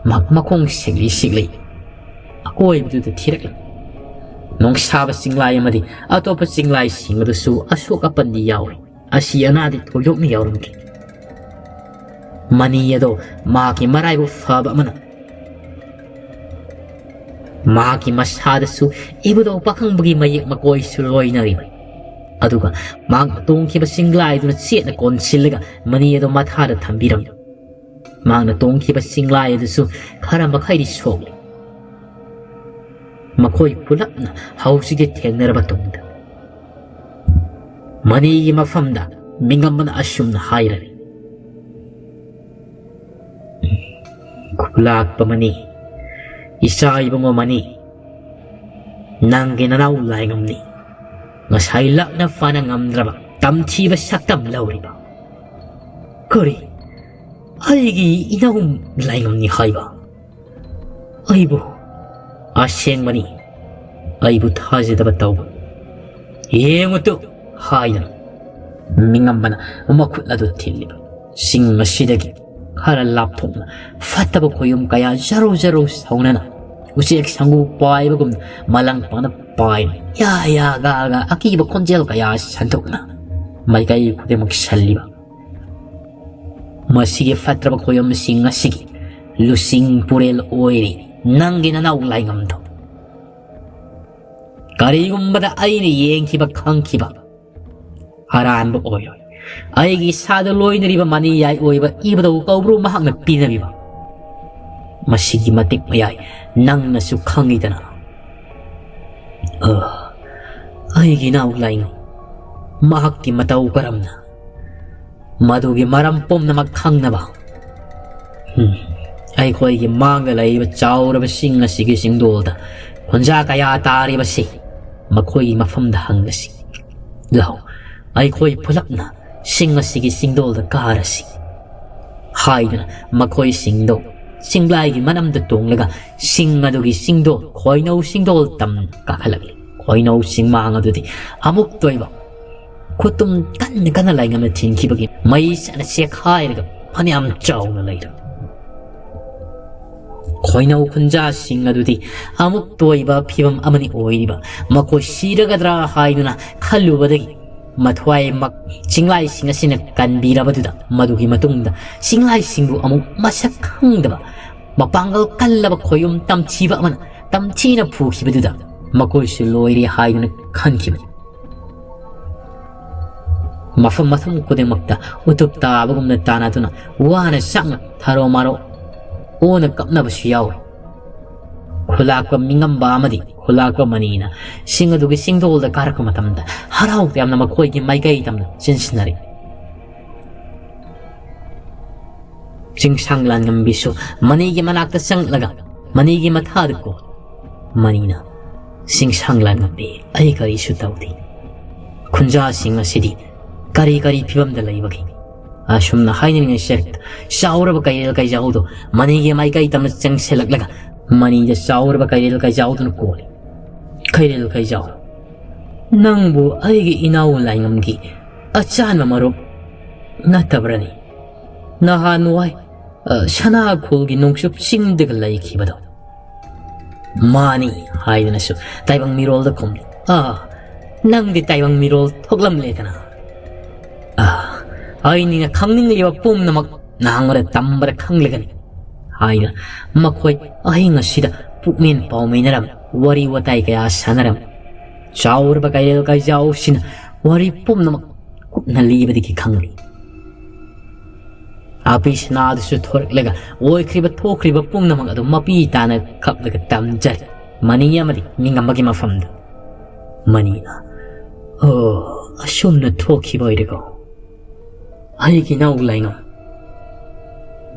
ꯃꯍꯥꯛ ꯃꯈꯣꯡ ꯁꯤꯛꯂꯤ ꯁꯤꯛꯂꯤ ꯑꯀꯣꯏꯕꯗꯨꯗ ꯊꯤꯔꯛꯂꯤ꯫ ꯅꯣꯡꯁꯥꯕ ꯆꯤꯡꯂꯥꯏ ꯑꯃꯗꯤ ꯑꯇꯣꯞꯄ ꯆꯤꯡꯂꯥꯏꯁꯤꯡ ꯑꯗꯨꯁꯨ ꯑꯁꯣꯛ ꯑꯄꯟꯗꯤ ꯌꯥꯎꯔꯤ꯫ ꯑꯁꯤ ꯑꯅꯥꯗꯤ ꯊꯣꯏꯗꯣꯛꯅ ꯌꯥꯎꯔꯝꯗ꯭ꯔꯤ꯫ ꯃꯅꯤ ꯑꯗꯣ ꯃꯍꯥꯛꯀꯤ ꯃꯔꯥꯏꯕꯛ ꯐꯕ ꯑꯃꯅ ꯃꯍꯥꯛꯀꯤ ꯃꯁꯥꯗꯁꯨ ꯏꯕꯨꯙꯧ ꯄꯥꯈꯪꯕꯒꯤ ꯃꯌꯦꯛ ꯃꯀꯣꯏꯁꯨ ꯂꯣꯏꯅꯔꯤꯕꯅꯤ꯫ ꯑꯗꯨꯒ ꯃꯍꯥꯛꯅ ꯇꯣꯡꯈꯤꯕ ꯆꯤꯡꯂꯥꯏꯗꯨꯅ ꯆꯦꯠꯅ ꯀꯣꯟꯁꯤꯜꯂꯒ ꯃꯅꯤ ꯑꯗꯨ ꯃꯊꯥꯗ ꯊꯝꯕꯤꯔꯝꯃꯤ꯫ ꯃꯍꯥꯛꯅ ꯇꯣꯡꯈꯤꯕ ꯆꯤꯡꯂꯥꯏ ꯑꯗꯨꯁꯨ ꯈꯔ ꯃꯈꯩꯗꯤ ꯁꯣꯛꯂꯤ꯫ ꯃꯈꯣꯏ ꯄꯨꯂꯞꯅ ꯍꯧꯖꯤꯛꯇꯤ ꯊꯦꯡꯅꯔꯕ ꯇꯨꯡꯗ, ꯃꯅꯤꯒꯤ ꯃꯐꯝꯗ ꯃꯤꯉꯝꯕꯅ ꯑꯁꯨꯝꯅ ꯍꯥꯏꯔꯔꯤ, "ꯈꯨꯂꯥꯛꯄ ꯃꯅꯤ, ꯏꯆꯥ ꯏꯕꯨꯡꯉꯣ ꯃꯅꯤ, ꯅꯪꯒꯤ ꯅꯅꯥꯎ ꯂꯥꯏꯉꯝꯅꯤ꯫ ꯉꯁꯥꯏ ꯂꯥꯛꯅ ꯐꯥꯅ ꯉꯝꯗ꯭ꯔꯕ ꯇꯝꯊꯤꯕ ꯁꯛꯇꯝ ꯂꯧꯔꯤꯕ꯫ ꯀꯔꯤ? ꯑꯩꯒꯤ ꯏꯅꯥꯎ ꯂꯥꯏꯉꯝꯅꯤ ꯍꯥꯏꯕ? ꯑꯩꯕꯨ ꯑꯁꯦꯡꯕꯅꯤ, ꯑꯩꯕꯨ ꯊꯥꯖꯗꯕ ꯇꯧꯕ꯫ ꯌꯦꯡꯉꯨꯇꯨ!" ꯍꯥꯏꯗꯅ ꯃꯤꯉꯝꯕꯅ ꯃꯈꯨꯠ ꯑꯗꯨ ꯊꯤꯜꯂꯤꯕ꯫ ꯆꯤꯡ ꯑꯁꯤꯗꯒꯤ ꯈꯔ ꯂꯥꯞꯊꯣꯛꯅ ꯐꯠꯇꯕ ꯈꯣꯌꯨꯝ ꯀꯌꯥ ꯖꯔꯧ ꯖꯔꯧ ꯁꯧꯅꯅ ꯎꯆꯦꯛ ꯁꯪꯒꯨ ꯄꯥꯏꯕꯒꯨꯝꯅ ꯃꯂꯪ ꯄꯥꯅ ꯄꯥꯏꯅ ꯌꯥ ꯌꯥ ꯒꯥ ꯒꯥ ꯑꯀꯤꯕ ꯈꯣꯟꯖꯦꯜ ꯀꯌꯥ ꯁꯟꯗꯣꯛꯅ ꯃꯥꯏꯀꯩ ꯈꯨꯗꯤꯡꯃꯛ ꯁꯜꯂꯤꯕ꯫ ꯃꯁꯤꯒꯤ ꯐꯠꯇ꯭ꯔꯕ ꯈꯣꯌꯨꯝꯁꯤꯡ ꯑꯁꯤꯒꯤ ꯂꯨꯆꯤꯡ ꯄꯨꯔꯦꯜ ꯑꯣꯏꯔꯤ ꯅꯪꯒꯤ ꯅꯅꯥꯎ ꯂꯥꯏꯉꯝꯗꯣ꯫ ꯀꯔꯤꯒꯨꯝꯕꯗ ꯑꯩꯅ ꯌꯦꯡꯈꯤꯕ ꯈꯪꯈꯤꯕ ꯑꯔꯥꯟꯕ ꯑꯣꯏꯔꯣꯏ꯫ ꯑꯩꯒꯤ ꯏꯁꯥꯗ ꯂꯣꯏꯅꯔꯤꯕ ꯃꯅꯤ ꯌꯥꯏ ꯑꯣꯏꯕ ꯏꯕꯗꯧ ꯀꯧꯕ꯭ꯔꯨ ꯃꯍꯥꯛꯅ ꯄꯤꯅꯕꯤꯕ꯫ ꯃꯁꯤꯒꯤ ꯃꯇꯤꯛ ꯃꯌꯥꯏ ꯅꯪꯅꯁꯨ ꯈꯪꯉꯤꯗꯅ꯫ ꯑ, ꯑꯩꯒꯤ ꯏꯅꯥꯎ ꯂꯥꯏꯉꯝ, ꯃꯍꯥꯛꯀꯤ ꯃꯇꯧ ꯀꯔꯝꯅ? ꯃꯗꯨꯒꯤ ꯃꯔꯝ ꯄꯨꯝꯅꯃꯛ ꯈꯪꯅꯕ, ꯎꯝ, ꯑꯩꯈꯣꯏꯒꯤ ꯃꯥꯡꯗ ꯂꯩꯔꯤꯕ ꯆꯥꯎꯔꯕ ꯆꯤꯡ ꯑꯁꯤꯒꯤ ꯆꯤꯡꯗꯣꯜꯗ ꯈꯨꯟꯖꯥ ꯀꯌꯥ ꯇꯥꯔꯤꯕꯁꯤ ꯃꯈꯣꯏꯒꯤ ꯃꯐꯝꯗ ꯍꯪꯂꯁꯤ꯫ ꯂꯥꯎ, ꯑꯩꯈꯣꯏ ꯄꯨꯂꯞꯅ ꯆꯤꯡ ꯑꯁꯤꯒꯤ ꯆꯤꯡꯗꯣꯜꯗ ꯀꯥꯔꯁꯤ꯫ ꯍꯥꯏꯗꯨꯅ ꯃꯈꯣꯏꯁꯤꯡꯗꯣ ꯆꯤꯡꯂꯥꯏꯒꯤ ꯃꯅꯝꯗ ꯇꯣꯡꯂꯒ ꯆꯤꯡ ꯑꯗꯨꯒꯤ ꯆꯤꯡꯗꯣꯜ, ꯈꯣꯏꯅꯧ ꯆꯤꯡꯗꯣꯜ ꯇꯝ ꯀꯥꯈꯠꯂꯛꯂꯤ꯫ ꯈꯣꯏꯅꯧ ꯆꯤꯡꯃꯥꯡ ꯑꯗꯨꯗꯤ ꯑꯃꯨꯛ ꯇꯣꯏꯕ ꯈꯨꯇꯨꯝ ꯀꯟꯅ ꯀꯟꯅ ꯂꯥꯏꯉꯝꯅ ꯊꯤꯟꯈꯤꯕꯒꯤ ꯃꯩ ꯆꯠꯅ ꯆꯦꯛꯈꯥꯏꯔꯒ ꯐꯅꯌꯥꯝ ꯆꯥꯎꯅ ꯂꯩꯔꯝꯃꯤ꯫ ꯈꯣꯏꯅꯧ ꯈꯨꯟꯖꯥꯁꯤꯡ ꯑꯗꯨꯗꯤ ꯑꯃꯨꯛ ꯇꯣꯏꯕ ꯐꯤꯕꯝ ꯑꯃꯅꯤ ꯑꯣꯏꯔꯤꯕ꯫ ꯃꯈꯣꯏ ꯁꯤꯔꯒꯗ꯭ꯔꯥ ꯍꯥꯏꯗꯨꯅ ꯈꯜꯂꯨꯕꯗꯒꯤ ꯃꯊ꯭ꯋꯥꯏꯃꯛ ꯆꯤꯡꯂꯥꯏꯁꯤꯡ ꯑꯁꯤꯅ ꯀꯟꯕꯤꯔꯕꯗꯨꯗ, ꯃꯗꯨꯒꯤ ꯃꯇꯨꯡꯗ ꯆꯤꯡꯂꯥꯏꯁꯤꯡꯕꯨ ꯑꯃꯨꯛ ꯃꯁꯛ ꯈꯪꯗꯕ ꯃꯄꯥꯡꯒꯜ ꯀꯜꯂꯕ ꯈꯣꯌꯨꯝ ꯇꯝꯊꯤꯕ ꯑꯃꯅ ꯇꯝꯊꯤꯅ ꯐꯨꯈꯤꯕꯗꯨꯗ ꯃꯈꯣꯏꯁꯨ ꯂꯣꯏꯔꯦ ꯍꯥꯏꯗꯨꯅ ꯈꯟꯈꯤꯕꯅꯤ꯫ ꯃꯐꯝ ꯃꯐꯝ ꯈꯨꯗꯤꯡꯃꯛꯇ ꯎꯇꯨꯞ ꯇꯥꯕꯒꯨꯝꯅ ꯇꯥꯟꯅꯗꯨꯅ ꯋꯥꯅ ꯁꯛꯅ ꯊꯔꯣ ꯃꯥꯔꯣ ꯑꯣꯅ ꯀꯞꯅꯕꯁꯨ ꯌꯥꯎꯏ꯫ ꯈꯨꯂꯥꯛꯄ ꯃꯤꯉꯝꯕ ꯑꯃꯗꯤ ꯈꯨꯂꯥꯛꯄ ꯃꯅꯤꯅ ꯁꯤꯡ ꯑꯗꯨꯒꯤ ꯆꯤꯡꯗꯣꯜꯗ ꯀꯥꯔꯛꯄ ꯃꯇꯝꯗ ꯍꯔꯥꯎ ꯇꯌꯥꯝꯅ ꯃꯈꯣꯏꯒꯤ ꯃꯥꯏꯀꯩ ꯇꯝꯅ ꯆꯦꯟꯁꯤꯟꯅꯔꯤ꯫ ꯆꯤꯡꯁꯥꯡ ꯂꯥꯟꯉꯝꯕꯤꯁꯨ ꯃꯅꯤꯒꯤ ꯃꯅꯥꯛꯇ ꯆꯪꯂꯒ ꯃꯅꯤꯒꯤ ꯃꯊꯥꯗ ꯀꯣ ꯃꯅꯤꯅ, "ꯆꯤꯡꯁꯥꯡ ꯂꯥꯟꯉꯝꯕꯤ, ꯑꯩ ꯀꯔꯤꯁꯨ ꯇꯧꯗꯦ꯫ ꯈꯨꯟꯖꯥꯁꯤꯡ ꯑꯁꯤꯗꯤ ꯀꯔꯤ ꯀꯔꯤ ꯐꯤꯕꯝꯗ ꯂꯩꯕꯒꯦ?" ꯑꯁꯨꯝꯅ ꯍꯥꯏꯅꯔꯤꯉꯩ ꯁꯦꯛꯇ ꯆꯥꯎꯔꯕ ꯀꯩꯔꯦꯜ ꯀꯩꯖꯥꯎꯗꯣ ꯃꯅꯤꯒꯤ ꯃꯥꯏꯀꯩ ꯇꯝꯅ ꯆꯪꯁꯤꯜꯂꯛꯂꯒ ꯃꯅꯤꯗ ꯆꯥꯎꯔꯕ ꯀꯩꯔꯦꯜ ꯀꯩꯖꯥꯎꯗꯨꯅ ꯀꯣꯜꯂꯤ꯫ ꯀꯩꯔꯦꯜ ꯀꯩꯖꯥꯎ, ꯅꯪꯕꯨ ꯑꯩꯒꯤ ꯏꯅꯥꯎ ꯂꯥꯏꯉꯝꯒꯤ ꯑꯆꯥꯟꯕ ꯃꯔꯨꯞ ꯅꯠꯇꯕ꯭ꯔꯅꯤ? ꯅꯍꯥꯟꯋꯥꯏ, ꯑ, ꯁꯅꯥꯈꯣꯜꯒꯤ ꯅꯣꯡꯆꯨꯞ ꯆꯤꯡꯗꯒ ꯂꯩꯈꯤꯕꯗꯣ꯫ "ꯃꯥꯅꯤ" ꯍꯥꯏꯗꯨꯅꯁꯨ ꯇꯥꯏꯕꯪ ꯃꯤꯔꯣꯜꯗ ꯈꯨꯝꯂꯤ꯫ "ꯑꯥ, ꯅꯪꯗꯤ ꯇꯥꯏꯕꯪ ꯃꯤꯔꯣꯜ ꯊꯣꯛꯂꯝꯂꯦꯗꯅ꯫ ꯑꯥ, ꯑꯩꯅꯤꯅ ꯈꯪꯅꯤꯡꯂꯤꯕ ꯄꯨꯝꯅꯃꯛ ꯅꯍꯥꯡꯕꯗ ꯇꯝꯕꯗ ꯈꯪꯂꯒꯅꯤ" ꯍꯥꯏꯗꯨꯅ ꯃꯈꯣꯏ ꯑꯍꯤꯡ ꯑꯁꯤꯗ ꯄꯨꯛꯃꯦꯟ ꯄꯥꯎꯃꯤꯟꯅꯔꯝ, ꯋꯥꯔꯤ ꯋꯥꯇꯥꯏ ꯀꯌꯥ ꯁꯥꯟꯅꯔꯝ꯫ ꯆꯥꯎꯔꯕ ꯀꯩꯔꯦꯜ ꯀꯩꯖꯥꯎꯁꯤꯅ ꯋꯥꯔꯤ ꯄꯨꯝꯅꯃꯛ ꯀꯨꯞꯅ ꯂꯤꯕꯗꯒꯤ ꯈꯪꯂꯤ꯫ ꯑꯄꯤ ꯁꯅꯥꯗꯨꯁꯨ ꯊꯣꯔꯛꯂꯒ ꯑꯣꯏꯈ꯭ꯔꯤꯕ ꯊꯣꯛꯈ꯭ꯔꯤꯕ ꯄꯨꯝꯅꯃꯛ ꯑꯗꯨ ꯃꯄꯤ ꯇꯥꯅ ꯀꯞꯂꯒ ꯇꯝꯖꯔꯤ ꯃꯅꯤ ꯑꯃꯗꯤ ꯃꯤꯉꯝꯕꯒꯤ ꯃꯐꯝꯗ꯫ ꯃꯅꯤꯅ, "ꯑꯣ, ꯑꯁꯨꯝꯅ ꯊꯣꯛꯈꯤꯕ ꯑꯣꯏꯔꯦꯀꯣ꯫ ꯑꯩꯒꯤ ꯏꯅꯥꯎ ꯂꯥꯏꯉꯝ,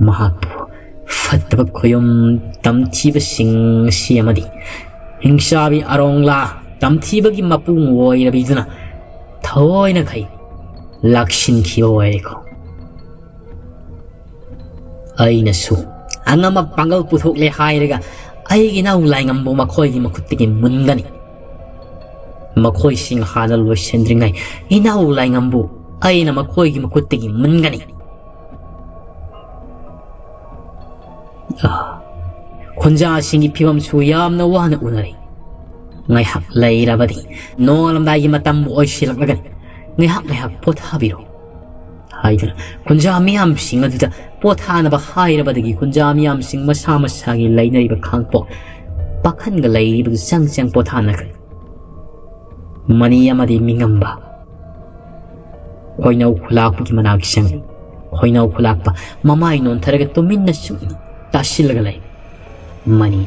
ꯃꯍꯥꯛꯄꯨ ꯐꯠꯇꯕ ꯈꯣꯌꯨꯝ ꯇꯝꯊꯤꯕꯁꯤꯡ ꯑꯁꯤ ꯑꯃꯗꯤ ꯍꯤꯡꯆꯥꯕꯤ ꯑꯔꯣꯡꯂꯥ ꯇꯝꯊꯤꯕꯒꯤ ꯃꯄꯨꯡ ꯑꯣꯏꯔꯕꯤꯗꯨꯅ ꯊꯑꯣꯏꯅꯈꯩ ꯂꯥꯛꯁꯤꯟꯈꯤꯕ ꯑꯣꯏꯔꯦꯀꯣ꯫ ꯑꯩꯅꯁꯨ ꯑꯉꯝꯕ ꯄꯥꯡꯒꯜ ꯄꯨꯊꯣꯛꯂꯦ ꯍꯥꯏꯔꯒ ꯑꯩꯒꯤ ꯏꯅꯥꯎ ꯂꯥꯏꯉꯝꯕꯨ ꯃꯈꯣꯏꯒꯤ ꯃꯈꯨꯠꯇꯒꯤ ꯃꯨꯟꯒꯅꯤ꯫ ꯃꯈꯣꯏꯁꯤꯡ ꯍꯥꯟꯅ ꯂꯣꯏꯁꯤꯟꯗ꯭ꯔꯤꯉꯩ ꯏꯅꯥꯎ ꯂꯥꯏꯉꯝꯕꯨ ꯑꯩꯅ ꯃꯈꯣꯏꯒꯤ ꯃꯈꯨꯠꯇꯒꯤ ꯃꯨꯟꯒꯅꯤ"꯫ ꯑꯥ, ꯈꯨꯟꯖꯥꯁꯤꯡꯒꯤ ꯐꯤꯕꯝꯁꯨ ꯌꯥꯝꯅ ꯋꯥꯅ ꯎꯅꯔꯦ꯫ "ꯉꯥꯏꯍꯥꯛ ꯂꯩꯔꯕꯗꯤ ꯅꯣꯡꯉꯥꯜꯂꯝꯗꯥꯏꯒꯤ ꯃꯇꯝꯕꯨ ꯑꯣꯏꯁꯤꯜꯂꯛꯂꯒꯅꯤ꯫ ꯉꯥꯏꯍꯥꯛ ꯉꯥꯏꯍꯥꯛ ꯄꯣꯊꯥꯕꯤꯔꯣ" ꯍꯥꯏꯗꯨꯅ ꯈꯨꯟꯖꯥ ꯃꯤꯌꯥꯝꯁꯤꯡ ꯑꯗꯨꯗ ꯄꯣꯊꯥꯅꯕ ꯍꯥꯏꯔꯕꯗꯒꯤ ꯈꯨꯟꯖꯥ ꯃꯤꯌꯥꯝꯁꯤꯡ ꯃꯁꯥ ꯃꯁꯥꯒꯤ ꯂꯩꯅꯔꯤꯕ ꯈꯥꯡꯄꯣꯛ ꯄꯥꯈꯟꯒ ꯂꯩꯔꯤꯕꯗꯨ ꯆꯪ ꯆꯪ ꯄꯣꯊꯥꯅꯈ꯭ꯔꯦ꯫ ꯃꯅꯤ ꯑꯃꯗꯤ ꯃꯤꯉꯝꯕ ꯈꯣꯏꯅꯧ ꯈꯨꯂꯥꯛꯄꯒꯤ ꯃꯅꯥꯛ ꯆꯪꯉꯤ꯫ ꯈꯣꯏꯅꯧ ꯈꯨꯂꯥꯛꯄ ꯃꯃꯥꯏ ꯅꯣꯟꯊꯔꯒ ꯇꯨꯃꯤꯟꯅ ꯁꯨꯝ ꯇꯥꯁꯤꯜꯂꯒ ꯂꯩ꯫ ꯃꯅꯤ꯫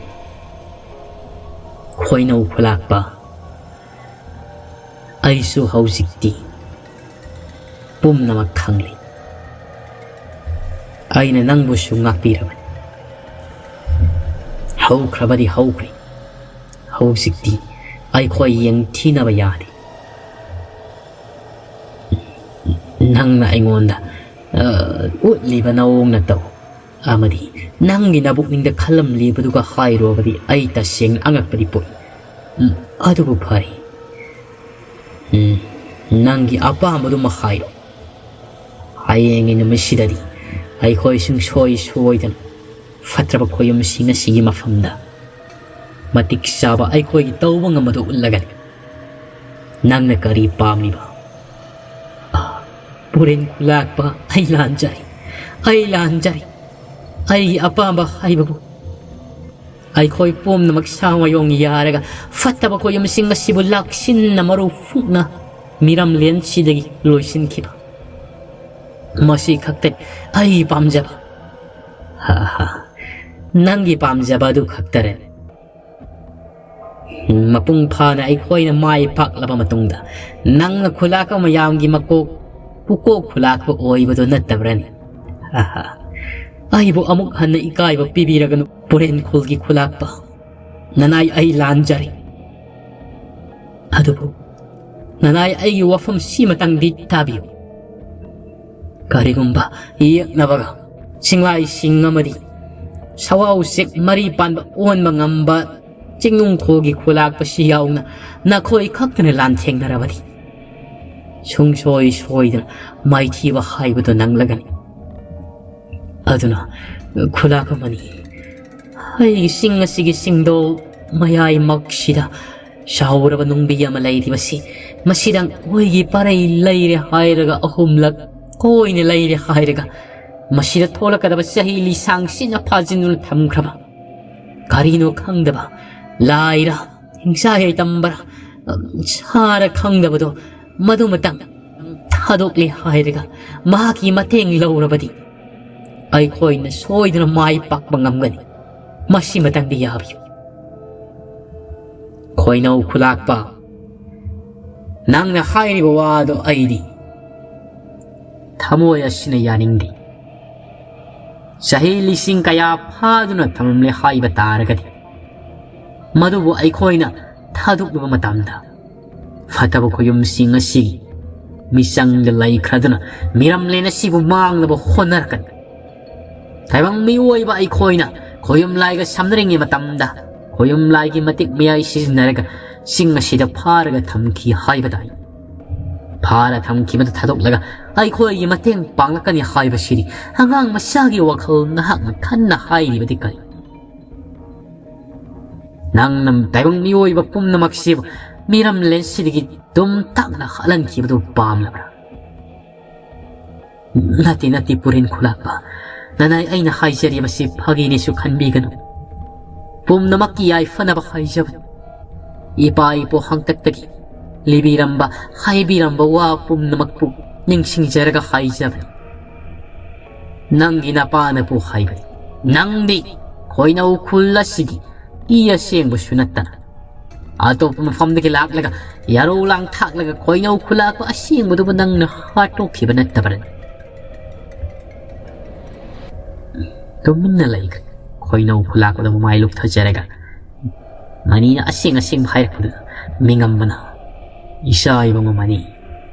ꯈꯣꯏꯅꯧ ꯈꯨꯂꯥꯛꯄ, ꯑꯩꯁꯨ ꯍꯧꯖꯤꯛꯇꯤ ꯄꯨꯝꯅꯃꯛ ꯈꯪꯂꯦ꯫ ꯑꯩꯅ ꯅꯪꯕꯨꯁꯨ ꯉꯥꯛꯄꯤꯔꯕꯅꯤ꯫ ꯍꯧꯈ꯭ꯔꯕꯗꯤ ꯍꯧꯈ꯭ꯔꯦ꯫ ꯍꯧꯖꯤꯛꯇꯤ ꯑꯩꯈꯣꯏ ꯌꯦꯡꯊꯤꯅꯕ ꯌꯥꯗꯦ꯫ ꯅꯪꯅ ꯑꯩꯉꯣꯟꯗ, ꯑ, ꯎꯠꯂꯤꯕ ꯅꯑꯣꯡ ꯅꯇꯧ ꯑꯃꯗꯤ ꯅꯪꯒꯤ ꯅꯕꯨꯛꯅꯤꯡꯗ ꯈꯜꯂꯝꯂꯤꯕꯗꯨꯒ ꯍꯥꯏꯔꯨꯔꯕꯗꯤ ꯑꯩ ꯇꯁꯦꯡꯅ ꯑꯉꯛꯄꯗꯤ ꯄꯣꯛꯏ꯫ ꯎꯝ, ꯑꯗꯨꯕꯨ ꯐꯔꯦ꯫ ꯎꯝ, ꯅꯪꯒꯤ ꯑꯄꯥꯝꯕꯗꯨꯃ ꯍꯥꯏꯔꯣ꯫ ꯍꯌꯦꯡꯒꯤ ꯅꯨꯃꯤꯠꯁꯤꯗꯗꯤ ꯑꯩꯈꯣꯏ ꯁꯨꯡꯁꯣꯏ ꯁꯣꯏꯗꯅ ꯐꯠꯇ꯭ꯔꯕ ꯈꯣꯌꯨꯝꯁꯤꯡ ꯑꯁꯤꯒꯤ ꯃꯐꯝꯗ ꯃꯇꯤꯛ ꯆꯥꯕ ꯑꯩꯈꯣꯏꯒꯤ ꯇꯧꯕ ꯉꯝꯕꯗꯨ ꯎꯠꯂꯒꯅꯤ꯫ ꯅꯪꯅ ꯀꯔꯤ ꯄꯥꯝꯂꯤꯕ? ꯑꯥ, ꯄꯨꯔꯦꯟ ꯈꯨꯂꯥꯛꯄ, ꯑꯩ ꯂꯥꯟꯖꯔꯦ, ꯑꯩ ꯂꯥꯟꯖꯔꯦ꯫ ꯑꯩꯒꯤ ꯑꯄꯥꯝꯕ ꯍꯥꯏꯕꯕꯨ ꯑꯩꯈꯣꯏ ꯄꯨꯝꯅꯃꯛ ꯁꯥ ꯃꯌꯣꯡ ꯌꯥꯔꯒ ꯐꯠꯇꯕ ꯈꯣꯌꯨꯝꯁꯤꯡ ꯑꯁꯤꯕꯨ ꯂꯥꯛꯁꯤꯟꯅ ꯃꯔꯨ ꯐꯨꯛꯅ ꯃꯤꯔꯝꯂꯦꯟꯁꯤꯗꯒꯤ ꯂꯣꯏꯁꯤꯟꯈꯤꯕ, ꯃꯁꯤ ꯈꯛꯇꯅꯤ ꯑꯩ ꯄꯥꯝꯖꯕ꯫ ꯍꯥ ꯍꯥ, ꯅꯪꯒꯤ ꯄꯥꯝꯖꯕ ꯑꯗꯨ ꯈꯛꯇꯔꯅꯤ꯫ ꯃꯄꯨꯡ ꯐꯥꯅ ꯑꯩꯈꯣꯏꯅ ꯃꯥꯏ ꯄꯥꯛꯂꯕ ꯃꯇꯨꯡꯗ ꯅꯪꯅ ꯈꯨꯂꯥꯛꯄ ꯃꯌꯥꯝꯒꯤ ꯃꯀꯣꯛ ꯄꯨꯀꯣꯛ ꯈꯨꯂꯥꯛꯄ ꯑꯣꯏꯕꯗꯨ ꯅꯠꯇꯕ꯭ꯔꯅꯤ? ꯑꯍꯥ, ꯑꯩꯕꯨ ꯑꯃꯨꯛ ꯍꯟꯅ ꯏꯀꯥꯏꯕ ꯄꯤꯕꯤꯔꯒꯅꯨ, ꯄꯨꯔꯦꯟ ꯈꯨꯜꯒꯤ ꯈꯨꯂꯥꯛꯄ꯫ ꯅꯅꯥꯏ, ꯑꯩ ꯂꯥꯟꯖꯔꯦ꯫ ꯑꯗꯨꯕꯨ ꯅꯅꯥꯏ, ꯑꯩꯒꯤ ꯋꯥꯐꯝ ꯁꯤꯃꯇꯪꯗꯤ ꯇꯥꯕꯤꯌꯨ꯫ ꯀꯔꯤꯒꯨꯝꯕ ꯌꯦꯛꯅꯕꯒ ꯆꯤꯡꯂꯥꯏꯁꯤꯡ ꯑꯃꯗꯤ ꯁꯋꯥ ꯎꯆꯦꯛ ꯃꯔꯤ ꯄꯥꯟꯕ ꯑꯣꯟꯕ ꯉꯝꯕ ꯆꯤꯡꯅꯨꯡꯈꯣꯜꯒꯤ ꯈꯨꯂꯥꯛꯄꯁꯤ ꯌꯥꯎꯅ ꯅꯈꯣꯏ ꯈꯛꯇꯅ ꯂꯥꯟꯊꯦꯡꯅꯔꯕꯗꯤ ꯁꯨꯡꯁꯣꯏ ꯁꯣꯏꯗꯅ ꯃꯥꯏꯊꯤꯕ ꯍꯥꯏꯕꯗꯨ ꯅꯪꯂꯒꯅꯤ꯫ ꯑꯗꯨꯅ ꯈꯨꯂꯥꯛꯄ ꯃꯅꯤ, ꯑꯩꯒꯤ ꯆꯤꯡ ꯑꯁꯤꯒꯤ ꯆꯤꯡꯗꯣꯜ ꯃꯌꯥꯏꯃꯛꯁꯤꯗ ꯆꯥꯎꯔꯕ ꯅꯨꯡꯕꯤ ꯑꯃ ꯂꯩꯔꯤꯕꯁꯤ, ꯃꯁꯤꯗꯪ ꯑꯩꯈꯣꯏꯒꯤ ꯄꯔꯩ ꯂꯩꯔꯦ ꯍꯥꯏꯔꯒ, ꯑꯍꯨꯝꯂꯛ ꯀꯣꯏꯅ ꯂꯩꯔꯦ ꯍꯥꯏꯔꯒ, ꯃꯁꯤꯗ ꯊꯣꯛꯂꯛꯀꯗꯕ ꯆꯍꯤ ꯂꯤꯁꯥꯡꯁꯤꯠꯅ ꯐꯥꯖꯤꯟꯗꯨꯅ ꯊꯝꯈ꯭ꯔꯕ ꯀꯔꯤꯅꯣ ꯈꯪꯗꯕ ꯂꯥꯏꯔ, ꯍꯤꯡꯁꯥ ꯌꯥꯏꯇꯝꯕꯔ, ꯁꯥꯔ ꯈꯪꯗꯕꯗꯣ, ꯃꯗꯨꯃꯇꯪ ꯊꯥꯗꯣꯛꯂꯦ ꯍꯥꯏꯔꯒ ꯃꯍꯥꯛꯀꯤ ꯃꯇꯦꯡ ꯂꯧꯔꯕꯗꯤ ꯑꯩꯈꯣꯏꯅ ꯁꯣꯏꯗꯅ ꯃꯥꯏ ꯄꯥꯛꯄ ꯉꯝꯒꯅꯤ꯫ ꯃꯁꯤꯃꯇꯪꯗꯤ ꯌꯥꯕꯤꯌꯨ꯫ ꯈꯣꯏꯅꯧ ꯈꯨꯂꯥꯛꯄ, ꯅꯪꯅ ꯍꯥꯏꯔꯤꯕ ꯋꯥꯗꯣ ꯑꯩꯗꯤ ꯊꯃꯣꯏ ꯑꯁꯤꯅ ꯌꯥꯅꯤꯡꯗꯦ꯫ ꯆꯍꯤ ꯂꯤꯁꯤꯡ ꯀꯌꯥ ꯐꯥꯗꯨꯅ ꯊꯝꯂꯝꯂꯦ ꯍꯥꯏꯕ ꯇꯥꯔꯒꯗꯤ, ꯃꯗꯨꯕꯨ ꯑꯩꯈꯣꯏꯅ ꯊꯥꯗꯣꯛꯂꯨꯕ ꯃꯇꯝꯗ, ꯐꯠꯇꯕ ꯈꯣꯌꯨꯝꯁꯤꯡ ꯑꯁꯤꯒꯤ ꯃꯤꯆꯪꯗ ꯂꯩꯈ꯭ꯔꯗꯨꯅ ꯃꯤꯔꯝꯂꯦꯟ ꯑꯁꯤꯕꯨ ꯃꯥꯡꯅꯕ ꯍꯣꯠꯅꯔꯛꯀꯅꯤ꯫ ꯇꯥꯏꯕꯪ ꯃꯤꯑꯣꯏꯕ ꯑꯩꯈꯣꯏꯅ ꯈꯣꯌꯨꯝ ꯂꯥꯏꯒ ꯁꯝꯅꯔꯤꯉꯩ ꯃꯇꯝꯗ, ꯈꯣꯌꯨꯝ ꯂꯥꯏꯒꯤ ꯃꯇꯤꯛ ꯃꯌꯥꯏ ꯁꯤꯖꯤꯟꯅꯔꯒ ꯆꯤꯡ ꯑꯁꯤꯗ ꯐꯥꯔꯒ ꯊꯝꯈꯤ ꯍꯥꯏꯕ ꯇꯥꯏ꯫ ꯐꯥꯔ ꯊꯝꯈꯤꯕꯗ ꯊꯥꯗꯣꯛꯂꯒ ꯑꯩꯈꯣꯏꯒꯤ ꯃꯇꯦꯡ ꯄꯥꯡꯂꯛꯀꯅꯤ ꯍꯥꯏꯕꯁꯤꯗꯤ ꯑꯉꯥꯡ ꯃꯆꯥꯒꯤ ꯋꯥꯈꯜ ꯅꯍꯥꯛꯅ ꯈꯟꯅ ꯍꯥꯏꯔꯤꯕꯗꯤ ꯀꯔꯤ? ꯅꯪꯅ ꯇꯥꯏꯕꯪ ꯃꯤꯑꯣꯏꯕ ꯄꯨꯝꯅꯃꯛꯁꯤꯕꯨ ꯃꯤꯔꯝꯂꯦꯟꯁꯤꯗꯒꯤ ꯇꯨꯝ ꯇꯥꯛꯅ ꯍꯥꯠꯍꯟꯈꯤꯕꯗꯨ ꯄꯥꯝꯂꯕ꯭ꯔꯥ? ꯅꯠꯇꯦ, ꯅꯠꯇꯦ, ꯄꯨꯔꯦꯟ ꯈꯨꯂꯥꯛꯄ꯫ ꯅꯅꯥꯏ, ꯑꯩꯅ ꯍꯥꯏꯖꯔꯤꯕꯁꯤ ꯐꯥꯒꯤꯅꯤꯁꯨ ꯈꯟꯕꯤꯒꯅꯨ꯫ ꯄꯨꯝꯅꯃꯛꯀꯤ ꯌꯥꯏꯐꯅꯕ ꯍꯥꯏꯖꯕꯅꯤ꯫ ꯏꯄꯥ ꯏꯄꯨ ꯍꯥꯛꯇꯛꯇꯒꯤ ꯂꯤꯕꯤꯔꯝꯕ, ꯍꯥꯏꯕꯤꯔꯝꯕ ꯋꯥ ꯄꯨꯝꯅꯃꯛꯄꯨ ꯅꯤꯡꯁꯤꯡꯖꯔꯒ ꯍꯥꯏꯖꯕꯅꯤ꯫ ꯅꯪꯒꯤ ꯅꯄꯥꯅꯕꯨ ꯍꯥꯏꯕꯅꯤ꯫ ꯅꯪꯗꯤ ꯈꯣꯏꯅꯧ ꯈꯨꯜ ꯑꯁꯤꯒꯤ ꯏ ꯑꯁꯦꯡꯕꯁꯨ ꯅꯠꯇꯅ, ꯑꯇꯣꯞꯄ ꯃꯐꯝꯗꯒꯤ ꯂꯥꯛꯂꯒ ꯌꯥꯔꯧ ꯂꯥꯡ ꯊꯥꯛꯂꯒ ꯈꯣꯏꯅꯧ ꯈꯨꯂꯥꯛꯄ ꯑꯁꯦꯡꯕꯗꯨꯕꯨ ꯅꯪꯅ ꯍꯥꯠꯇꯣꯛꯈꯤꯕ ꯅꯠꯇꯕ꯭ꯔꯅꯦ? ꯇꯨꯃꯤꯟꯅ ꯂꯩꯈ꯭ꯔꯦ꯫ ꯈꯣꯏꯅꯧ ꯈꯨꯂꯥꯛꯄꯗ ꯃꯃꯥꯏ ꯂꯨꯞꯊꯖꯔꯒ ꯃꯅꯤꯅ ꯑꯁꯦꯡ ꯑꯁꯦꯡꯕ ꯍꯥꯏꯔꯛꯄꯗꯨꯗ ꯃꯤꯉꯝꯕꯅ, "ꯏꯆꯥ ꯏꯕꯨꯡꯉꯣ ꯃꯅꯤ,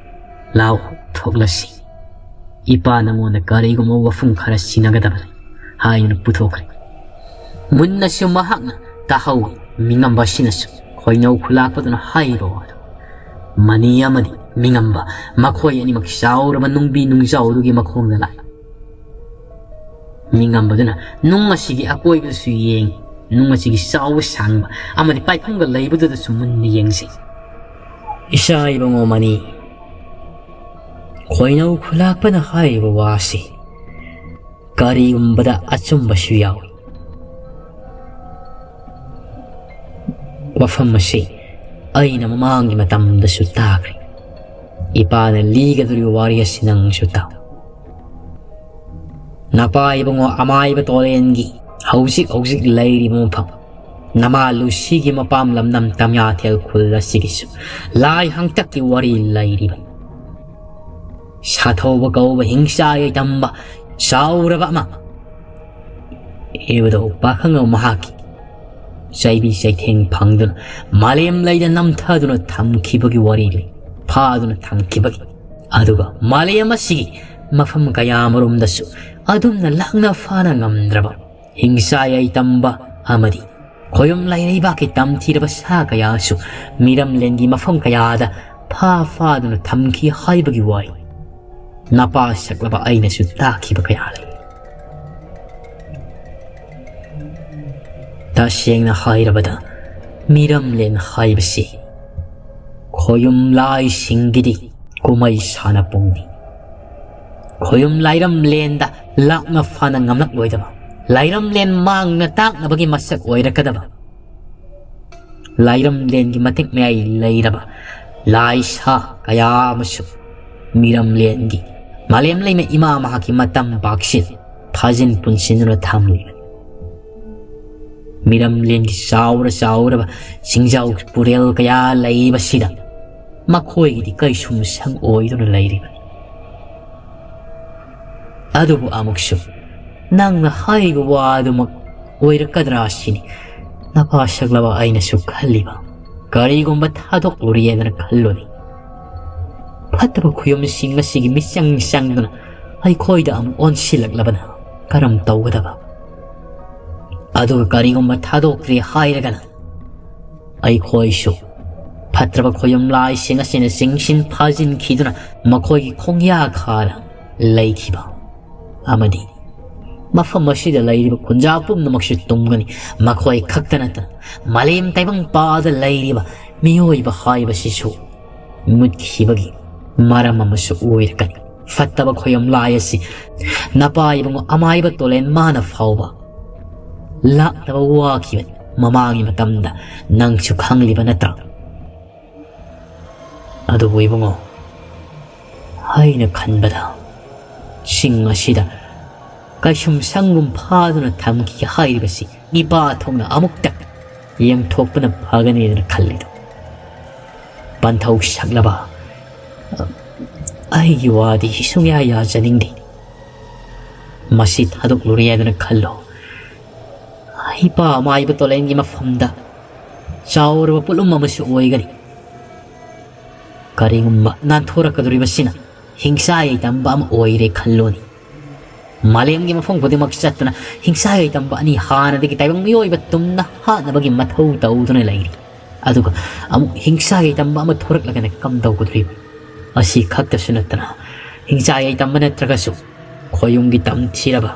ꯂꯥꯎ, ꯊꯣꯛꯂꯁꯤ꯫ ꯏꯄꯥ ꯅꯉꯣꯟꯗ ꯀꯔꯤꯒꯨꯝꯕ ꯋꯥꯐꯝ ꯈꯔ ꯁꯤꯟꯅꯒꯗꯕ ꯂꯩ," ꯍꯥꯏꯗꯨꯅ ꯄꯨꯊꯣꯛꯈ꯭ꯔꯦ꯫ ꯃꯨꯟꯅꯁꯨ ꯃꯍꯥꯛꯅ ꯇꯥꯍꯧꯏ꯫ ꯃꯤꯉꯝꯕ ꯑꯁꯤꯅꯁꯨ ꯈꯣꯏꯅꯧ ꯈꯨꯂꯥꯛꯄꯗꯨꯅ ꯍꯥꯏꯔꯤꯕ ꯋꯥꯗꯨ꯫ ꯃꯅꯤ ꯑꯃꯗꯤ ꯃꯤꯉꯝꯕ ꯃꯈꯣꯏ ꯑꯅꯤꯃꯛ ꯆꯥꯎꯔꯕ ꯅꯨꯡꯕꯤ ꯅꯨꯡꯖꯥꯎꯗꯨꯒꯤ ꯃꯈꯣꯡꯗ ꯂꯥꯛꯏ꯫ ꯃꯤꯉꯝꯕꯗꯨꯅ ꯅꯨꯡ ꯑꯁꯤꯒꯤ ꯑꯀꯣꯏꯕꯗꯁꯨ ꯌꯦꯡꯏ꯫ ꯅꯨꯡ ꯑꯁꯤꯒꯤ ꯆꯥꯎꯕ, ꯁꯥꯡꯕ ꯑꯃꯗꯤ ꯄꯥꯏꯈꯨꯝꯒ ꯂꯩꯕꯗꯨꯗꯁꯨ ꯃꯨꯟꯅ ꯌꯦꯡꯖꯩ꯫ "ꯏꯆꯥ ꯏꯕꯨꯡꯉꯣ ꯃꯅꯤ, ꯈꯣꯏꯅꯧ ꯈꯨꯂꯥꯛꯄꯅ ꯍꯥꯏꯔꯤꯕ ꯋꯥꯁꯤ ꯀꯔꯤꯒꯨꯝꯕꯗ ꯑꯆꯨꯝꯕꯁꯨ ꯌꯥꯎꯏ꯫ ꯋꯥꯐꯝ ꯑꯁꯤ ꯑꯩꯅ ꯃꯃꯥꯡꯒꯤ ꯃꯇꯝꯗꯁꯨ ꯇꯥꯈ꯭ꯔꯦ꯫ ꯏꯄꯥꯅ ꯂꯤꯒꯗꯧꯔꯤꯕ ꯋꯥꯔꯤ ꯑꯁꯤ ꯅꯪꯁꯨ ꯇꯥꯎ꯫ ꯅꯄꯥ ꯏꯕꯨꯡꯉꯣ ꯑꯃꯥꯏꯕ ꯇꯣꯂꯦꯟꯒꯤ ꯍꯧꯖꯤꯛ ꯍꯧꯖꯤꯛ ꯂꯩꯔꯤꯕ ꯃꯐꯝ, ꯅꯃꯥ ꯂꯨꯁꯤꯒꯤ ꯃꯄꯥꯝ ꯂꯝꯗꯝ ꯇꯝꯌꯥꯊꯦꯜ ꯈꯨꯜ ꯑꯁꯤꯒꯤꯁꯨ ꯂꯥꯏ ꯍꯥꯡꯇꯛꯀꯤ ꯋꯥꯔꯤ ꯂꯩꯔꯤꯕꯅꯤ꯫ ꯁꯥꯊꯧꯕ ꯀꯧꯕ ꯍꯤꯡꯆꯥ ꯌꯥꯏꯇꯝꯕ ꯆꯥꯎꯔꯕ ꯑꯃ, ꯏꯕꯨꯙꯧ ꯄꯥꯈꯪꯕ ꯃꯍꯥꯛꯀꯤ ꯆꯩꯕꯤ ꯆꯩꯊꯦꯡ ꯐꯪꯗꯨꯅ ꯃꯥꯂꯦꯝ ꯂꯩꯗ ꯅꯝꯊꯗꯨꯅ ꯊꯝꯈꯤꯕꯒꯤ ꯋꯥꯔꯤ ꯂꯩ꯫ ꯐꯥꯗꯨꯅ ꯊꯝꯈꯤꯕꯒꯤ꯫ ꯑꯗꯨꯒ ꯃꯥꯂꯦꯝ ꯑꯁꯤꯒꯤ ꯃꯐꯝ ꯀꯌꯥ ꯑꯃꯔꯣꯝꯗꯁꯨ ꯑꯗꯨꯝꯅ ꯂꯥꯛꯅ ꯐꯥꯅ ꯉꯝꯗ꯭ꯔꯕ ꯍꯤꯡꯆꯥ ꯌꯥꯏꯇꯝꯕ ꯑꯃꯗꯤ ꯈꯣꯌꯨꯝ ꯂꯩꯔꯩꯕꯥꯛꯀꯤ ꯇꯝꯊꯤꯔꯕ ꯁꯥ ꯀꯌꯥꯁꯨ ꯃꯤꯔꯝꯂꯦꯟꯒꯤ ꯃꯐꯝ ꯀꯌꯥꯗ ꯐꯥ ꯐꯥꯗꯨꯅ ꯊꯝꯈꯤ ꯍꯥꯏꯕꯒꯤ ꯋꯥꯔꯤ ꯅꯄꯥ ꯁꯛꯂꯕ ꯑꯩꯅꯁꯨ ꯇꯥꯈꯤꯕ ꯀꯌꯥ ꯂꯩ꯫ ꯇꯁꯦꯡꯅ ꯍꯥꯏꯔꯕꯗ, ꯃꯤꯔꯝꯂꯦꯟ ꯍꯥꯏꯕꯁꯤ ꯈꯣꯌꯨꯝ ꯂꯥꯏꯁꯤꯡꯒꯤꯗꯤ ꯀꯨꯝꯍꯩ ꯁꯥꯟꯅꯄꯨꯡꯅꯤ꯫ ꯈꯣꯌꯨꯝ ꯂꯥꯏꯔꯝꯂꯦꯟꯗ ꯂꯥꯛꯅ ꯐꯥꯅ ꯉꯝꯂꯛꯂꯣꯏꯗꯕ, ꯂꯥꯏꯔꯝꯂꯦꯟ ꯃꯥꯡꯅ ꯇꯥꯛꯅꯕꯒꯤ ꯃꯁꯛ ꯑꯣꯏꯔꯛꯀꯗꯕ, ꯂꯥꯏꯔꯝꯂꯦꯟꯒꯤ ꯃꯇꯤꯛ ꯃꯌꯥꯏ ꯂꯩꯔꯕ ꯂꯥꯏ ꯁꯥ ꯀꯌꯥ ꯑꯃꯁꯨ ꯃꯤꯔꯝꯂꯦꯟꯒꯤ ꯃꯥꯂꯦꯝ ꯂꯩꯃ ꯏꯃꯥ ꯃꯍꯥꯛꯀꯤ ꯃꯇꯝ ꯄꯥꯛꯁꯤꯜ ꯐꯥꯖꯤꯟ ꯄꯨꯟꯁꯤꯟꯗꯨꯅ ꯊꯝꯂꯤꯕꯅꯤ꯫ ꯃꯤꯔꯝꯂꯦꯟꯒꯤ ꯆꯥꯎꯔ ꯆꯥꯎꯔꯕ ꯆꯤꯡꯖꯥꯎ ꯄꯨꯔꯦꯜ ꯀꯌꯥ ꯂꯩꯕꯁꯤꯗ ꯃꯈꯣꯏꯒꯤꯗꯤ ꯀꯩꯁꯨꯝꯁꯪ ꯑꯣꯏꯗꯨꯅ ꯂꯩꯔꯤꯕꯅꯤ꯫ ꯑꯗꯨꯕꯨ ꯑꯃꯨꯛꯁꯨ ꯅꯪꯅ ꯍꯥꯏꯔꯤꯕ ꯋꯥ ꯑꯗꯨꯃꯛ ꯑꯣꯏꯔꯛꯀꯗ꯭ꯔꯥ ꯁꯤꯅꯤ ꯅꯄꯥ ꯁꯛꯂꯕ ꯑꯩꯅꯁꯨ ꯈꯜꯂꯤꯕ꯫ ꯀꯔꯤꯒꯨꯝꯕ ꯊꯥꯗꯣꯛꯂꯨꯔꯦꯗꯅ ꯈꯜꯂꯨꯅꯤ꯫ ꯐꯠꯇꯕ ꯈꯨꯌꯨꯝꯁꯤꯡ ꯑꯁꯤꯒꯤ ꯃꯤꯆꯪ ꯆꯪꯗꯨꯅ ꯑꯩꯈꯣꯏꯗ ꯑꯃꯨꯛ ꯑꯣꯟꯁꯤꯜꯂꯛꯂꯕꯅ ꯀꯔꯝ ꯇꯧꯒꯗꯕ? ꯑꯗꯨꯒ ꯀꯔꯤꯒꯨꯝꯕ ꯊꯥꯗꯣꯛꯇ꯭ꯔꯦ ꯍꯥꯏꯔꯒꯅ ꯑꯩꯈꯣꯏꯁꯨ ꯐꯠꯇ꯭ꯔꯕ ꯈꯣꯌꯨꯝ ꯂꯥꯏꯁꯤꯡ ꯑꯁꯤꯅ ꯆꯤꯡꯁꯤꯟ ꯐꯥꯖꯤꯟꯈꯤꯗꯨꯅ ꯃꯈꯣꯏꯒꯤ ꯈꯣꯡꯌꯥ ꯈꯥꯔ ꯂꯩꯈꯤꯕ ꯑꯃꯗꯤ ꯃꯐꯝ ꯑꯁꯤꯗ ꯂꯩꯔꯤꯕ ꯈꯨꯟꯖꯥ ꯄꯨꯝꯅꯃꯛꯁꯨ ꯇꯨꯝꯒꯅꯤ꯫ ꯃꯈꯣꯏ ꯈꯛꯇ ꯅꯠꯇꯅ ꯃꯥꯂꯦꯝ ꯇꯥꯏꯕꯪ ꯄꯥꯗ ꯂꯩꯔꯤꯕ ꯃꯤꯑꯣꯏꯕ ꯍꯥꯏꯕꯁꯤꯁꯨ ꯃꯨꯠꯈꯤꯕꯒꯤ ꯃꯔꯝ ꯑꯃꯁꯨ ꯑꯣꯏꯔꯛꯀꯅꯤ꯫ ꯐꯠꯇꯕ ꯈꯣꯌꯨꯝ ꯂꯥꯏ ꯑꯁꯤ ꯅꯄꯥ ꯏꯕꯨꯡꯉꯣ ꯑꯃꯥꯏꯕ ꯇꯣꯂꯦꯟ ꯃꯥꯅ ꯐꯥꯎꯕ ꯂꯥꯛꯇꯕ ꯋꯥꯈꯤꯕꯅꯤ꯫ ꯃꯃꯥꯡꯒꯤ ꯃꯇꯝꯗ ꯅꯪꯁꯨ ꯈꯪꯂꯤꯕ ꯅꯠꯇ꯭ꯔꯥ? ꯑꯗꯨꯕꯨ ꯏꯕꯨꯡꯉꯣ, ꯑꯩꯅ ꯈꯟꯕꯗ ꯆꯤꯡ ꯑꯁꯤꯗ ꯀꯩꯁꯨꯝ ꯁꯪꯒꯨꯝ ꯐꯥꯗꯨꯅ ꯊꯝꯈꯤ ꯍꯥꯏꯔꯤꯕꯁꯤ ꯏꯄꯥ ꯊꯣꯛꯅ ꯑꯃꯨꯛꯇ ꯌꯦꯡꯊꯣꯛꯄꯅ ꯐꯒꯅꯤꯗꯅ ꯈꯜꯂꯤꯗꯣ꯫ ꯄꯟꯊꯧ ꯁꯛꯂꯕ, ꯑꯩꯒꯤ ꯋꯥꯗꯤ ꯁꯨꯡꯌꯥ ꯌꯥꯖꯅꯤꯡꯗꯦ꯫ ꯃꯁꯤ ꯊꯥꯗꯣꯛꯂꯨꯔꯦ ꯍꯥꯏꯗꯨꯅ ꯈꯜꯂꯣ꯫ ꯏꯄꯥ ꯃꯥꯏꯕ ꯇꯣꯂꯦꯟꯒꯤ ꯃꯐꯝꯗ ꯆꯥꯎꯔꯕ ꯄꯣꯠꯂꯨꯝ ꯑꯃꯁꯨ ꯑꯣꯏꯒꯅꯤ꯫ ꯀꯔꯤꯒꯨꯝꯕ ꯅꯥꯟꯊꯣꯔꯛꯀꯗꯧꯔꯤꯕꯁꯤꯅ ꯍꯤꯡꯁꯥ ꯌꯩꯇꯝꯕ ꯑꯃ ꯑꯣꯏꯔꯦ ꯈꯜꯂꯣꯅꯦ꯫ ꯃꯥꯂꯦꯝꯒꯤ ꯃꯐꯝ ꯈꯨꯗꯤꯡꯃꯛ ꯆꯠꯇꯨꯅ ꯍꯤꯡꯁꯥ ꯌꯩꯇꯝꯕ ꯑꯅꯤ ꯍꯥꯟꯅꯗꯒꯤ ꯇꯥꯏꯕꯪ ꯃꯤꯑꯣꯏꯕ ꯇꯨꯝꯅ ꯍꯥꯠꯅꯕꯒꯤ ꯃꯊꯧ ꯇꯧꯗꯨꯅ ꯂꯩꯔꯤ꯫ ꯑꯗꯨꯒ ꯑꯃꯨꯛ ꯍꯤꯡꯁꯥ ꯌꯩꯇꯝꯕ ꯑꯃ ꯊꯣꯔꯛꯂꯒꯅ ꯀꯝꯗꯧꯒꯗꯧꯔꯤꯕ? ꯑꯁꯤ ꯈꯛꯇꯁꯨ ꯅꯠꯇꯅ ꯍꯤꯡꯁꯥ ꯌꯩꯇꯝꯕ ꯅꯠꯇ꯭ꯔꯒꯁꯨ ꯈꯣꯌꯨꯝꯒꯤ ꯇꯝꯊꯤꯔꯕ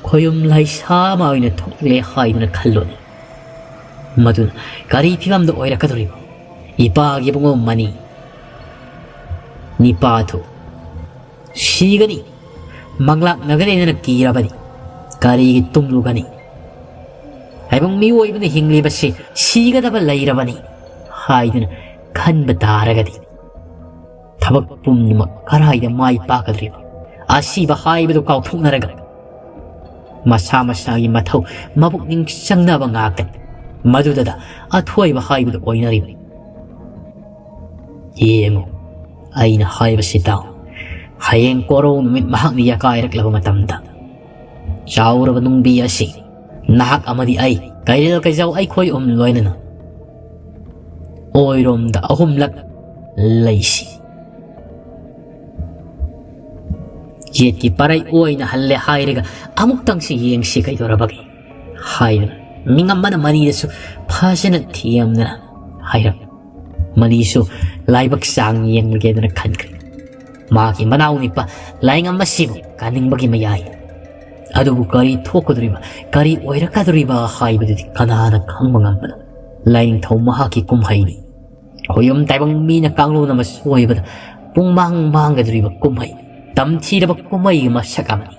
ꯈꯣꯌꯨꯝ ꯂꯥꯏꯁꯥ ꯑꯃ ꯑꯣꯏꯅ ꯊꯣꯛꯂꯦ ꯍꯥꯏꯗꯨꯅ ꯈꯜꯂꯨꯅꯦ꯫ ꯃꯗꯨꯅ ꯀꯔꯤ ꯐꯤꯕꯝꯗ ꯑꯣꯏꯔꯛꯀꯗꯧꯔꯤꯕ? ꯏꯄꯥꯒꯤ ꯏꯕꯨꯡꯉꯣ ꯃꯅꯤ, ꯅꯤꯄꯥꯗꯨ ꯁꯤꯒꯅꯤ, ꯃꯪꯂꯥꯛꯅꯒꯅꯤꯅ ꯀꯤꯔꯕꯗꯤ ꯀꯔꯤꯒꯤ ꯇꯨꯝꯂꯨꯒꯅꯤ? ꯍꯥꯏꯕꯨꯡ ꯃꯤꯑꯣꯏꯕꯅ ꯍꯤꯡꯂꯤꯕꯁꯤ ꯁꯤꯒꯗꯕ ꯂꯩꯔꯕꯅꯤ ꯍꯥꯏꯗꯨꯅ ꯈꯟꯕ ꯇꯥꯔꯒꯗꯤ ꯊꯕꯛ ꯄꯨꯝꯅꯃꯛ ꯀꯔꯥꯏꯗ ꯃꯥꯏ ꯄꯥꯛꯀꯗꯧꯔꯤꯕ? ꯑꯁꯤꯕ ꯍꯥꯏꯕꯗꯨ ꯀꯥꯎꯊꯣꯛꯅꯔꯒ ꯃꯁꯥ ꯃꯁꯥꯒꯤ ꯃꯊꯧ ꯃꯄꯨꯛꯅꯤꯡ ꯆꯪꯅꯕ ꯉꯥꯛꯇꯅꯤ꯫ ꯃꯗꯨꯗꯗ ꯑꯊꯣꯏꯕ ꯍꯥꯏꯕꯗꯨ ꯑꯣꯏꯅꯔꯤꯕꯅꯤ꯫ ꯌꯦꯡꯉꯨ, ꯑꯩꯅ ꯍꯥꯏꯕꯁꯤ ꯇꯥꯎ꯫ ꯍꯌꯦꯡ ꯀꯣꯔꯧ ꯅꯨꯃꯤꯠ ꯃꯍꯥꯛꯅ ꯌꯥꯀꯥꯏꯔꯛꯂꯕ ꯃꯇꯝꯗ ꯆꯥꯎꯔꯕ ꯅꯨꯡꯕꯤ ꯑꯁꯤ ꯅꯍꯥꯛ ꯑꯃꯗꯤ ꯑꯩ, ꯀꯩꯔꯦꯜ ꯀꯩꯖꯥꯎ ꯑꯩꯈꯣꯏ ꯑꯍꯨꯝ ꯂꯣꯏꯅꯅ ꯑꯣꯏꯔꯣꯝꯗ ꯑꯍꯨꯝꯂꯛ ꯂꯩꯁꯤ꯫ ꯌꯦꯠꯀꯤ ꯄꯔꯩ ꯑꯣꯏꯅ ꯍꯜꯂꯦ ꯍꯥꯏꯔꯒ ꯑꯃꯨꯛꯇꯪꯁꯤ ꯌꯦꯡꯁꯤ ꯀꯩꯗꯧꯔꯕꯒꯦ ꯍꯥꯏꯗꯨꯅ ꯃꯤꯉꯝꯕꯅ ꯃꯅꯤꯗꯁꯨ ꯐꯖꯅ ꯊꯦꯝꯗꯅ ꯍꯥꯏꯔꯝꯃꯤ꯫ ꯃꯅꯤꯁꯨ ꯂꯥꯏꯕꯛ ꯆꯥꯡ ꯌꯦꯡꯂꯒꯦꯗꯅ ꯈꯟꯈ꯭ꯔꯦ꯫ ꯃꯍꯥꯛꯀꯤ ꯃꯅꯥꯎ ꯅꯤꯄꯥ ꯂꯥꯏꯉꯝꯕꯁꯤꯕꯨ ꯀꯥꯅꯤꯡꯕꯒꯤ ꯃꯌꯥꯏ꯫ ꯑꯗꯨꯕꯨ ꯀꯔꯤ ꯊꯣꯛꯀꯗꯧꯔꯤꯕ, ꯀꯔꯤ ꯑꯣꯏꯔꯛꯀꯗꯧꯔꯤꯕ ꯍꯥꯏꯕꯗꯨꯗꯤ ꯀꯅꯥꯅ ꯈꯪꯕ ꯉꯝꯕꯅꯣ? ꯂꯥꯏꯅꯤꯡꯊꯧ ꯃꯍꯥꯛꯀꯤ ꯀꯨꯝꯍꯩꯅꯤ꯫ ꯈꯣꯌꯨꯝ ꯇꯥꯏꯕꯪ ꯃꯤꯅ ꯀꯥꯡꯂꯣꯟ ꯑꯃ ꯁꯣꯏꯕꯗ ꯄꯨꯡꯃꯥꯡ ꯃꯥꯡꯒꯗꯧꯔꯤꯕ ꯀꯨꯝꯍꯩ, ꯇꯝꯊꯤꯔꯕ ꯀꯨꯝꯍꯩꯒꯤ ꯃꯁꯛ ꯑꯃꯅꯤ꯫